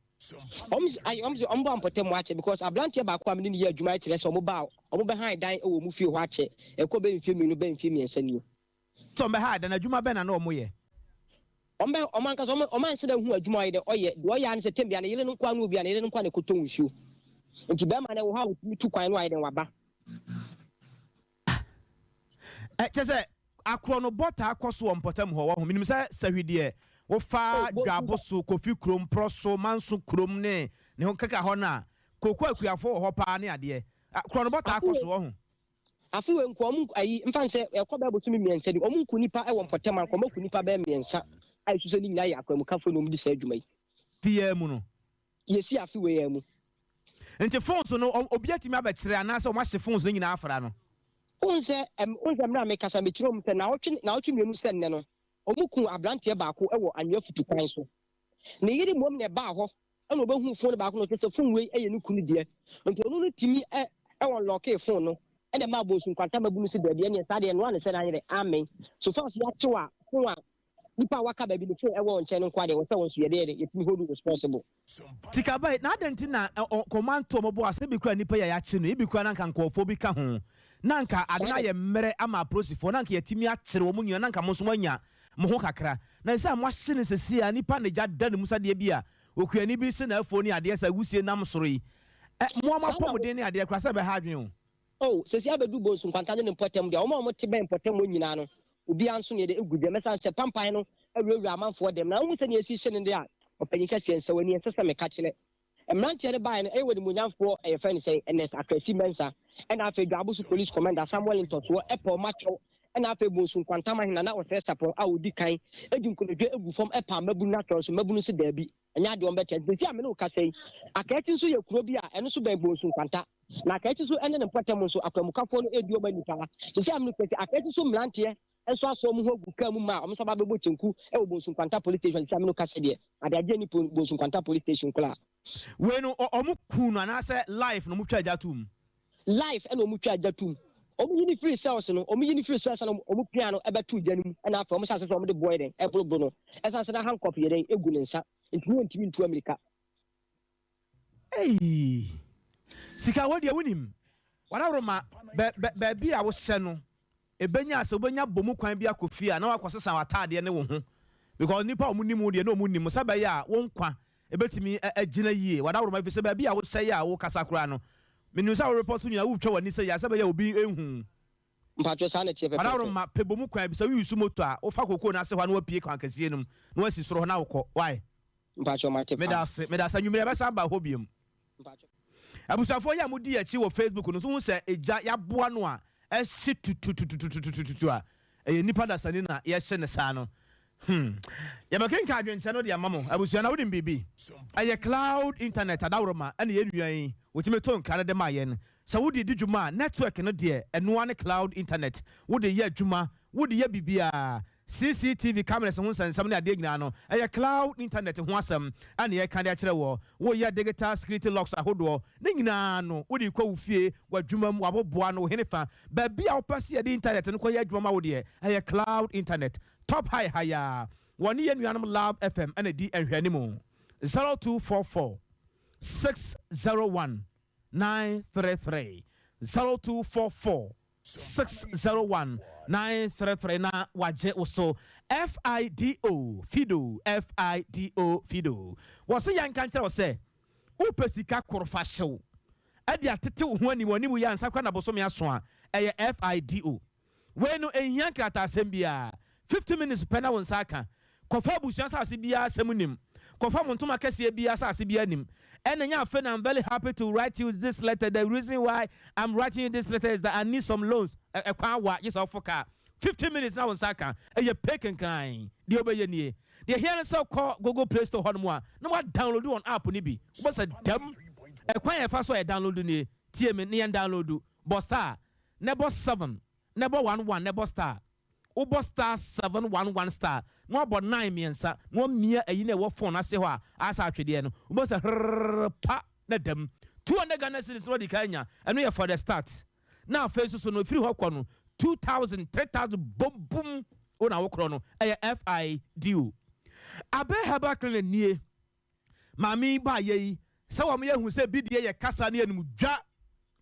Ɔmo se ayi ɔmo se ɔmo baa mpɔtam hɔ akyɛ because abranteɛ baako a me ne no yɛ adwuma kyerɛ sɛ ɔmo baa ɔmo bɛ han dan wɔ ɔmo fie hɔ akyɛ, ɛkɔ bɛyɛ mfie mmienu bɛyɛ mfie mmiɛnsa nie. Sɛ wɔbɛha adan, adwuma bɛn na na wɔyɛ? Wɔn bɛ, wɔn ankasa, wɔn, wɔn anhyɛ da nhu adwuma a ɔyɛ dɛ, ɔyɛ. Deɛ ɔyɛ ara ne sɛ, tɛm biara, ne yere no nko ara ne obi a, ne yere no nko ara na ɛkɔtɔ nsuo. Nti barima no, ɛwɔ hɔ a ɔtumi tu kwan na wayɛ dɛn, waba. Ɛ, kyerɛ sɛ, akorɔnobɔ taa kɔ so wɔ mpɔtam hɔ, wahu. Menim sɛ sahwi deɛ, wofa Oh, bo, Dwabo so, Kofi kurom, Porɔ so, Manso kurom ne ne ho keka hɔ no a, kooko akuafoɔ wɔ hɔ paa ne adeɛ. Korɔnobɔ taa kɔ so, wahu. Afe wei nko ɔmo nku ayi mfa no sɛ ɛkɔ bɛyɛ bosome mmiɛnsa ni ɔmo nku nipa wɔ mpɔtam anka ɔmo aku nipa bɛyɛ mmiɛnsa a esu sɛ ne nyinaa yɛ akwanmukafoɔ na ɔmo di saa adwuma yi. Afe yi ara mu no. Yɛsi afe wei ara mu. Nti phones no obi atumi abɛkyerɛ anaasɛ ɔmo ahye phones no nyinaa afra no? Wohu sɛ ɛm wohu sɛ mmerɛ a mekasa mekyerɛ ɔmo sɛ naawɔtwe naawɔtwe mmienu sɛ nnɛ no ɔmo kuu abranteɛ baako wɔ anwea futu kwan so. Ne yere mmom na ɛbaa hɔ ɛna ɔbɛhuu phone baako na ɔkyerɛ sɛ phone wei yɛ ne kunu deɛ nti ɔno no tumi ɛ unlockee phone no ɛna ɛmaa Bonsu Nkwanta mmabunu sɛ daabi ɛneɛ saa deɛ ɛnoa ne sɛ n'ayerɛ amen so far so yɛakyew a phone a nipa a waka baabi ne phone ɛwɔ wɔn nkyɛn no nkoa deɛ wɔ sɛ wɔn nso yɛde yɛde yɛtumi hold responsible. Sika bae, na adɛn nti na kɔmanto a wɔbɔ ase ebi koraa nnipa yi a yɛakye no, ebi koraa na anka nkurɔfoɔ bi ka ho, na anka ade no ayɛ mmerɛ ama apolisifoɔ, na anka yɛatumi akyere wɔn nyinaa, na anka mo nso moanya mo ho kakra. Na ɛsɛ sɛ moahye no seesei a nipa na gya da ne mu sɛdeɛ bi a okuani bi rehye n'afuo ne adeɛ sɛ wusie nam soro yi. Ɛ, mo a Saa na moapɔmuden ne adeɛ koraa sɛ ɛbɛha adwene o. Oh, seesei abɛdu Bonsu Nkwanta ne ne mpɔtam deɛ, wɔn a wɔte bɛn mpɔtam hɔ nyinaa no, obiara nso neɛ deɛ ɛgu dɛm, ɛsiane sɛ pampan no awurawura amanfoɔ dɛm. Na wohu sɛdeɛ ɛsi hye no deɛ a, ɔpanyin kɛseɛ, nsɛ w'ani, ɛnsɛ sɛ meka kyerɛ. Mmeranteɛ no baeɛ no, ɛyɛ w'animuonyamfoɔ, yɛfrɛ no sɛn, Ernest Akrasi Mensah, ɛna afei Dwaboso Police Commander Samuel Ntɔtoɔ, Ɛpɔw Makyɛw, ɛna afei Bonsu Nkwanta Mahene Nana Osei Sarpong a ɔdi kan di nkotodwe gu fam paa mmabunu no atɔre so, mmabunu nso daabi, ɛnyɛ adeɛ wɔbɛte. Nti seesei a me ne wo kasa yi, Akaakyi nso yɛ kuro bi a ɛno nso bɛn Bonsu Nkwanta. Na Akaakyi nso ne ne mpɔtam nso, akwanmukafoɔ no redi wɔn ani paa. Seesei a me ne wo kasa yi, Akaakyi nso mmeranteɛ nso asɔ wɔn ho agu kaa mu ma a wɔn nso aba abɛbɔ kyenku wɔ Bonsu Nkwanta Police Station. Seesei a me ne wo kasa yi deɛ, adeagyeɛ nni Bonsu Nkwanta Police Station koraa. Wei no ɔmo kuu no anaasɛ life na ɔmo twaa gya too mu? Life ɛna ɔmo twaa gya too mu. Ɔmo yi no firii cells no, ɔmo yi no firii cells na ɔmo piaa no ɛbɛtoo gya no mu ɛna afei ɔmo hyɛ aseɛ sɛ ɔmo de boɔ yɛ dɛn ɛboroboro no. Ɛsan sɛ na handcuff yɛ dɛn egu ne nsa nti na ɔntumi ntu amirika. Eii sika wɔ deɛ wonim wadaworoma bɛ bɛ baabi a wohyɛ no Ebenya sɛ wobenya bɔ mu kwan bi akɔ fie a na woakɔsesa w'ataadeɛ ne wo ho because nnipa a wɔnim wo deɛ na wɔnnim wo sɛ ɛbɛyɛ a wo nkwa bɛtumi agyina yie. W'adaworoma ɛfiri sɛ baabi a wohyɛ yi a wokasa koraa no menim sɛ wo report nyinaa wotwa w'ani sɛ yɛ a sɛ ɛbɛyɛ a obi nhu wo. Mpakyɛw saa na ɛteɛ pɛpɛɛpɛ. W'adaworoma pɛ bɔ mu kwan bi sɛ wo use motor a wofa kokoo no ase hɔ a na wapue kwan kɛseɛ no mu na wasi soro hɔ na wokɔ. Why? Mpakyɛw mate paa. Meda ase meda ase anwumerɛ yɛbɛsan aba hɔ biom. Mpakyɛw. Abusuafoɔ yi a modi yɛn akyi wɔ Facebook no nso hu sɛ egya yɛaboa no a ɛhye tututututututu a ɛyɛ nnipa dasani na yɛhye no saa no. Yɛbɛkenkan adwenkyerɛ no de ama mo. Abusua, na wonim biribi? Ɛyɛ cloud internet adaworoma ɛna yɛn nua yi wɔtumi to nkra no de ma yɛn. Sɛ wode di dwuma a, network no deɛ ɛnoa ne cloud internet. Wode yɛ adwuma, wode yɛ biribiara. CCTV cameras ho nsɛnsɛm ne adeɛ nyinaa no, ɛyɛ cloud internet ho asɛm ɛna yɛka de akyerɛ wɔ. Woyɛ digital security locks ahodoɔ ne nyinaa no, wode kɔ wo fie, w'adwuma mu, w'aboboa no, wo hene fa. Baabi a wopɛ sɛ yɛde internet no kɔyɛ adwuma ma wo deɛ, ɛyɛ cloud internet. Top High ha yi ara, wɔne yɛn nuanom Love FM na ɛdi nhwɛanimu. 0244 601 933, 0244 601 933 na wagye wo so. FIDO, Fido, FIDO, Fido. Wɔse yɛnka nkyerɛ wo sɛ, wopɛ sika koro fa hyew de atete wo ho anim anim yɛ ansa koraa na bosome aso a, ɛyɛ FIDO. Wei no ɛnhia nkrataasɛm biara, 50 minutes pɛ na wo nsa aka. Kɔfa abusua asase biara asɛm nim, kɔfa mo ntoma kɛseɛ biara asase biara nim. Ɛna ɛnyɛ afei na I'm very happy to write you this letter, the reason why I'm writing you this letter is that I need some loans. Ɛkwan awa, gye sɛ wofo kaa. 50 minutes na wo nsa aka, ɛyɛ pay kenkran. Deɛ wobɛyɛ nie, deɛ ɛhia ne sɛ wokɔ Google Play Store hɔnom a, na woadownload wɔn app no bi. Wobɛhu sɛ dɛm ɛkwan a yɛfa so a yɛdownload nie, tie me ne yɛn download, bɔ star na bɔ seven na bɔ one one na bɔ star. Wobɔ star 711 star na wabɔ nine mmiɛnsa na wamia ayi na ɛwɔ phone ase hɔ a ayɛ sɛ atwedeɛ no. Wobɛhu sɛ hrrrr pa na da mu. 200 Ghana cedis na wadi kan anya. Ɛno yɛ for the start. Na afei nso so no ɛfiri hɔ kɔ no 2000, 3000 bom bum wo na wokorɔ no. Ɛyɛ FIDO. Abe Herbal Clinic nie. Maame yi baayɛ yi sɛ wɔn yɛ hu sɛ bi deɛ yɛ kasa ne anum dwa,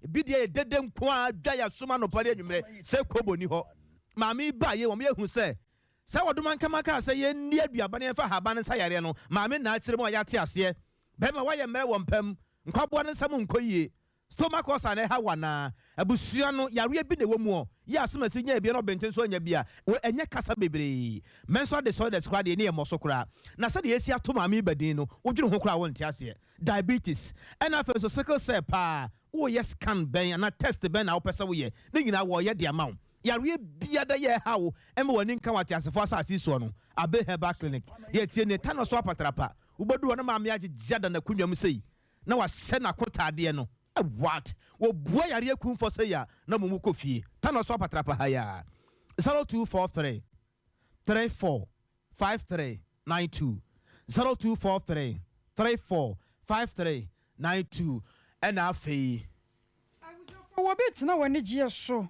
bi deɛ yɛ dede nko ara dwa yɛ asom anɔpa ne anwummerɛ sɛ kobo ni hɔ. Maame yi baayɛ wɔn yɛ hu sɛ sɛ wɔdom ankama kaa sɛ yɛn nni aduaba ne yɛn fa haban nsa yareɛ no, maame na akyerɛ mu a yɛate aseɛ. Bɛrima wayɛ mmerɛ wɔ mpam, nkwaboa no nsa mu nkɔ yie. Stomach ulcer na ɛha wo anaa? Abusua no, yareɛ bi na ɛwɔ mu ɔ? Yɛ asomasi nyaa bi na ɔbenten nso anya bi a, wei ɛnyɛ kasa bebree. Menstrual disorders koraa deɛ ɛni ɛmmɔ so koraa. Na sɛdeɛ yɛasi ato maame yi ba din no, wodwene ho koraa a wonte aseɛ. Diabetes, ɛna afei nso sickle cell paa, woreyɛ scan bɛn anaa test bɛn na wopɛ sɛ woyɛ? Ne nyinaa wɔreyɛ de ama wo. Yareɛ biara yɛ ɛha wo ɛma w'ani nka wɔ ateasefoɔ asase yi soɔ no, Abe Herbal Clinic. Deɛ tie nie, Tano so apatrapa, wobɛduru hɔ na maame agyegye ada n'akonnwa mu sei, na wahyɛ n'akotaadeɛ no what? Wɔbua yareɛ kumfɔ sei a na mo mu kɔ fie Tano so apatrapa ha yi a 0243 34 53 92 0243 34 53 92 ɛna afei. Abusuafoɔ wɔ bi tena wɔ anigyeɛ so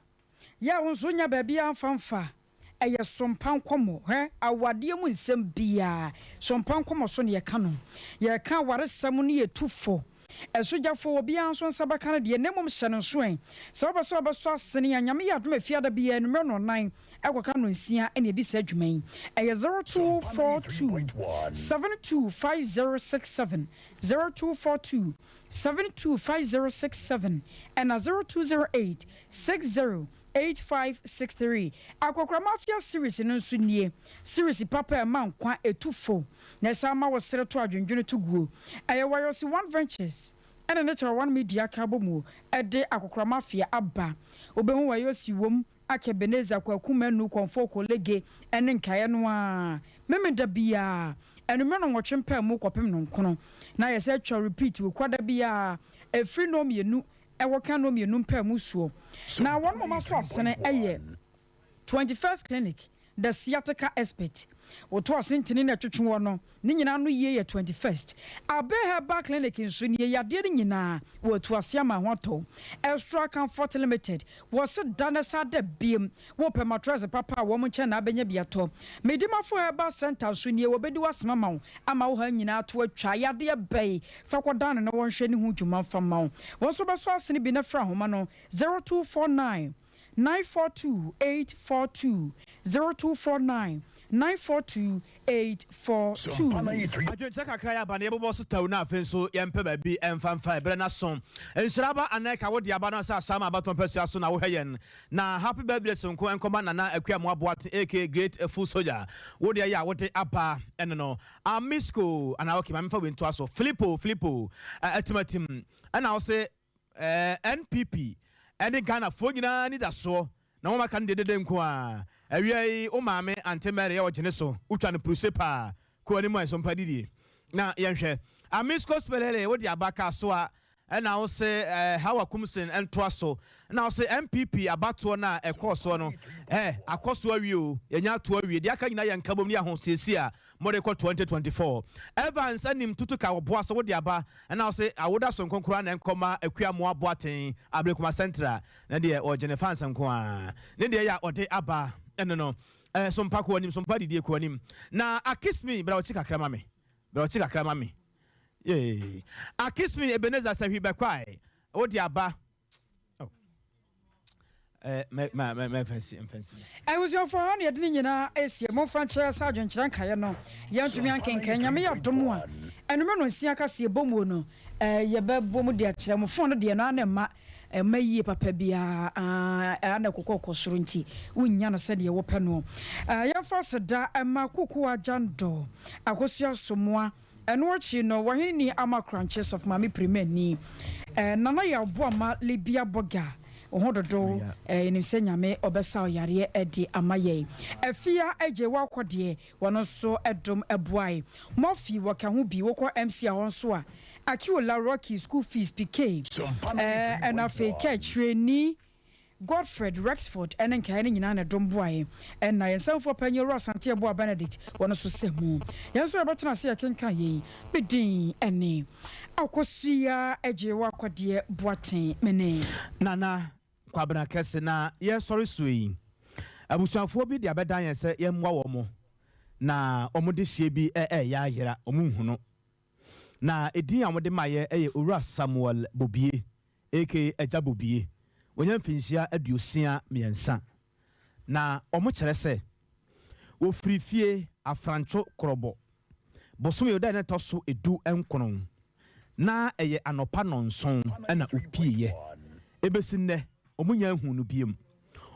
yɛ a wo nso wonya baabi a mfa mfa ɛyɛ sompa nkɔmmɔ hwɛ awadeɛ mu nsɛm biara sompa nkɔmmɔ so na yɛka no yɛka awaresɛm no yɛtu fo ɛsogyafoɔ wɔ biara nso nsa bɛka no deɛ na mmom hyɛ no nso ɛ sɛ wobɛ sɛ wobɛsɔ asene a Nyame yɛ adom afiada biara anummerɛ nnɔnnan ɛkɔka nnɔnsia ɛna ɛdi saa adwuma yi ɛyɛ 0242 725067 0242 725067 ɛna 0208 608563. Akɔkora Mafia series no nso nie. Series papa a ɛma nkwa, ɛtu fo, na ɛsan ma wo sere to adwendwene to guo. Ɛyɛ Wayosi One Ventures ɛna Natural One Media aka abɔ mu de Akɔkora Mafia aba. Wobɛhu Wayosi wom, Ake Ebenezer, Kwaku Manu, Kɔmfo Okolege ne nkaeɛ no ara. Memeda biara, anwummerɛ nnɔnwɔtwe mpaemu kɔpem nnɔnkono. Na ayɛ sɛ atwa repeat wɔ Kwada biara, ɛfiri nnɔnmienu ɛwɔ ka nnɔnmienu mpaemu soɔ. Na wɔn moma so asene yɛ 21st Clinic, The Sciatica Expert. Woto asentene na ɛtwetwe wɔ no, ne nyinaa ano yie yɛ 21st. Abe Herbal Clinic nso nie, yadeɛ no nyinaa wɔatu aseɛ ama ho atɔ wo. Extra Comfort Limited, wɔse da na san da biem. Wopɛ matress papa a, wɔn nkyɛn na abɛnya bi atɔ. Medimafo Herbal Centre nso nie, wɔbɛdi w'asɛm ama wo ama wo haw nyinaa to atwa. Yadeɛ bɛn? Fa kɔdan no na wɔnhwɛ ne ho dwuma mfa mma wo. Wɔn nso bɛsɔ asene bi na frɛ ahoma no 0249 942 842, 0249 942 842. Adwenkyerɛ kakra yɛ aba na yɛbobɔ so tɛw na afei nso yɛmpɛ baabi mfa mfa ɛberɛ no aso. Nhyira aba anaa ɛka wode aba no sɛ Asaama abatoɔ mpasua so na wohwɛ yɛn. Na happy birthday sononko nkɔma Nana Akua Amoah Boateng aka Great Fool Soldier. Wo deɛ yɛ a wode aba ɛno no. Amisco anaa okay ma memfa wei ntoa so. Filippo Filippo Atimatim ɛna wo se NPP ɛne Ghanafoɔ nyinaa anidasoɔ na wɔn aka no deɛ dede nko ara. Awia yi wo maame Ante Mary yɛ ɔgyene so, wotwa no pruse paa. Kɔ anim a ɛso mpa didie na yɛnhwɛ. Amisco Spelele wode aba Kasoa ɛna wo se eh, Hawa Kumsin ntoa so. Ɛna wo se NPP abatoɔ no a ɛkɔɔ soɔ no eh, akɔ so awie o, yɛnya ato awie. Deɛ aka nyinaa yɛ nkabom ne ahosiesie a mode kɔ 2024. Evans anim tutu ka ɔboa so wode aba. Ɛna wo se awoda sononko koraa na ɛnkɔma Akua Moa Boateng Ablekuma Central. Ne deɛ ɔgye ne fans nko ara. Ne deɛ yɛ a ɔde aba ɛno no. Eh, sompa kɔ anim, sompa didie kɔ anim. Na Akismi bra ɔkyi kakra ma me. Bra ɔkyi kakra ma me. Yay. Akismi Ebenezer Sahwi Bɛkwae, wode aba. Oh. Eh, mɛ, mɛ, mɛ, mɛ, mfa nsi, mfa nsi. Abusuafoɔ, ha na yɛde ne nyinaa asie. Momfa nkyerɛ sɛ adwenkyerɛ nkaeɛ no, yɛantumi ankenkan. Nyame yɛ adom a, anwummerɛ nonsia kaseɛ bɔ muo no, eh, yɛbɛbɔ mu de akyerɛ mo. Phone no deɛ, ɛno ara na ɛma ɛma yie papa biara, ah, ɛa na ɛkokɔ kɔ soro nti, wonnya no sɛdeɛ wopɛ noɔ. Eh, yɛmfa aseda mma Kukuwa Gyandɔ, Akosua Somoa, Ɛno akyi no, Wɔhene ni ama Korankye Sɔfo Maame Pirimani, Nana Yaw Boama Libia Boga, wo ho dodo, yɛnim sɛ Nyame ɔbɛsa wo yareɛ de ama yɛn. Afia Adjei Wakɔ deɛ, wɔno nso dom boae. Murphy wɔka ho bi, wokɔ MC a hɔ nso a, Akiola Rocky, school fees, PK, ɛna afei Kaakyireni, Godfred Rexford ne nkaeɛ no nyinaa na ɛdom boaeɛ. Ɛna yɛn samfoɔ panyin Owura Asante Yeboah Benedict wɔ no so sɛ mu. Yɛn nso yɛbɛtena ase yɛkenkan yei. Me din ne Akosua Agyewa Kɔdeɛ Boateng. Me ne. Nana Kwabena Kɛse na yɛresɔre soɔ yi, abusuafoɔ bi de abɛdan yɛn sɛ yɛmmoa wɔn na wɔn dehyeɛ bi reyɛ ayera, wɔn nhu no. Na edin a wɔde maeɛ yɛ Owura Samuel Bobie. Aka Agya Bobie, wanya mfinhyia 63, na wɔkyerɛ sɛ wɔfiri fie Afrantwo Korɔbɔ, bosome da a na ɛtɔ so 19, na ɛyɛ anɔpa nnɔnson na ɔpieeɛ. Ɛbɛsi nnɛ, wɔnnya nhuu no biom.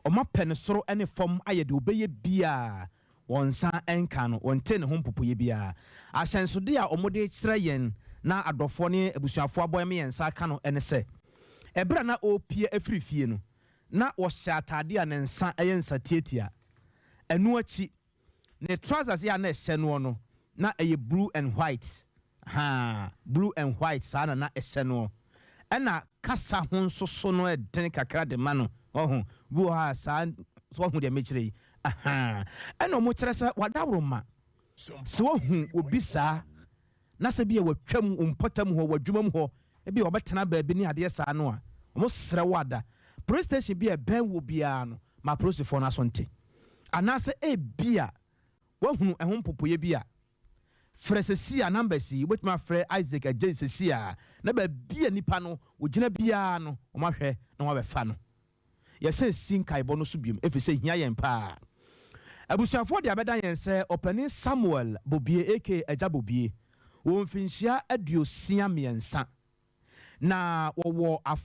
Wɔapɛ no soro ne fam ayɛ deɛ wɔbɛyɛ biara Wɔn nsa nkaa no, wɔntee ne ho mpopoeɛ biara. Ahyɛnsodeɛ a wɔde rekyerɛ yɛn na adɔfoɔ ne abusuafoɔ abɔ yɛn nsa aka no ne sɛ, ɛberɛ a na ɔrepue afiri fie no, na ɔhyɛ atadeɛ a ne nsa yɛ nsa tiatia. Ɛno akyi, ne trousers a na ɛhyɛ noɔ no, na ɛyɛ blue and white. Ahaa, blue and white saa na na ɛhyɛ noɔ. Ɛna kasa ho nso so no ɛdene kakra de ma no, wahu. Bi wɔ hɔ a saa, so wahu deɛ mekyerɛ yi? Ahaa. Ɛna wɔn kyerɛ sɛ wadaworoma. Sɛ wahu obi saa, na sɛ bi a watwam wo mpɔtam hɔ, w'adwuma mu hɔ, ebi a wɔbɛtena baabi ne adeɛ saa no a, wɔn srɛ wo ada. Police station bi a ɛbɛn wo biara no, ma apolisifoɔ no aso nte. Anaasɛ ebia wahunu ɛho mpopoeɛ bi a, Frɛ sɛsi a numbers yi, wobɛtumi afrɛ Isaac Adjei sɛsi a, na baabi a nipa no ogyina biara no wɔn ahwɛ na wɔn abɛfa no. Yɛsan si nkaebɔ no so biom ɛfiri sɛ ɛhia yɛn paa. Abusuafoɔ de abɛda yɛn sɛ Ɔpanin Samuel Bobie aka Agya Bobie wɔ mfinhyia 63 na wɔwɔ.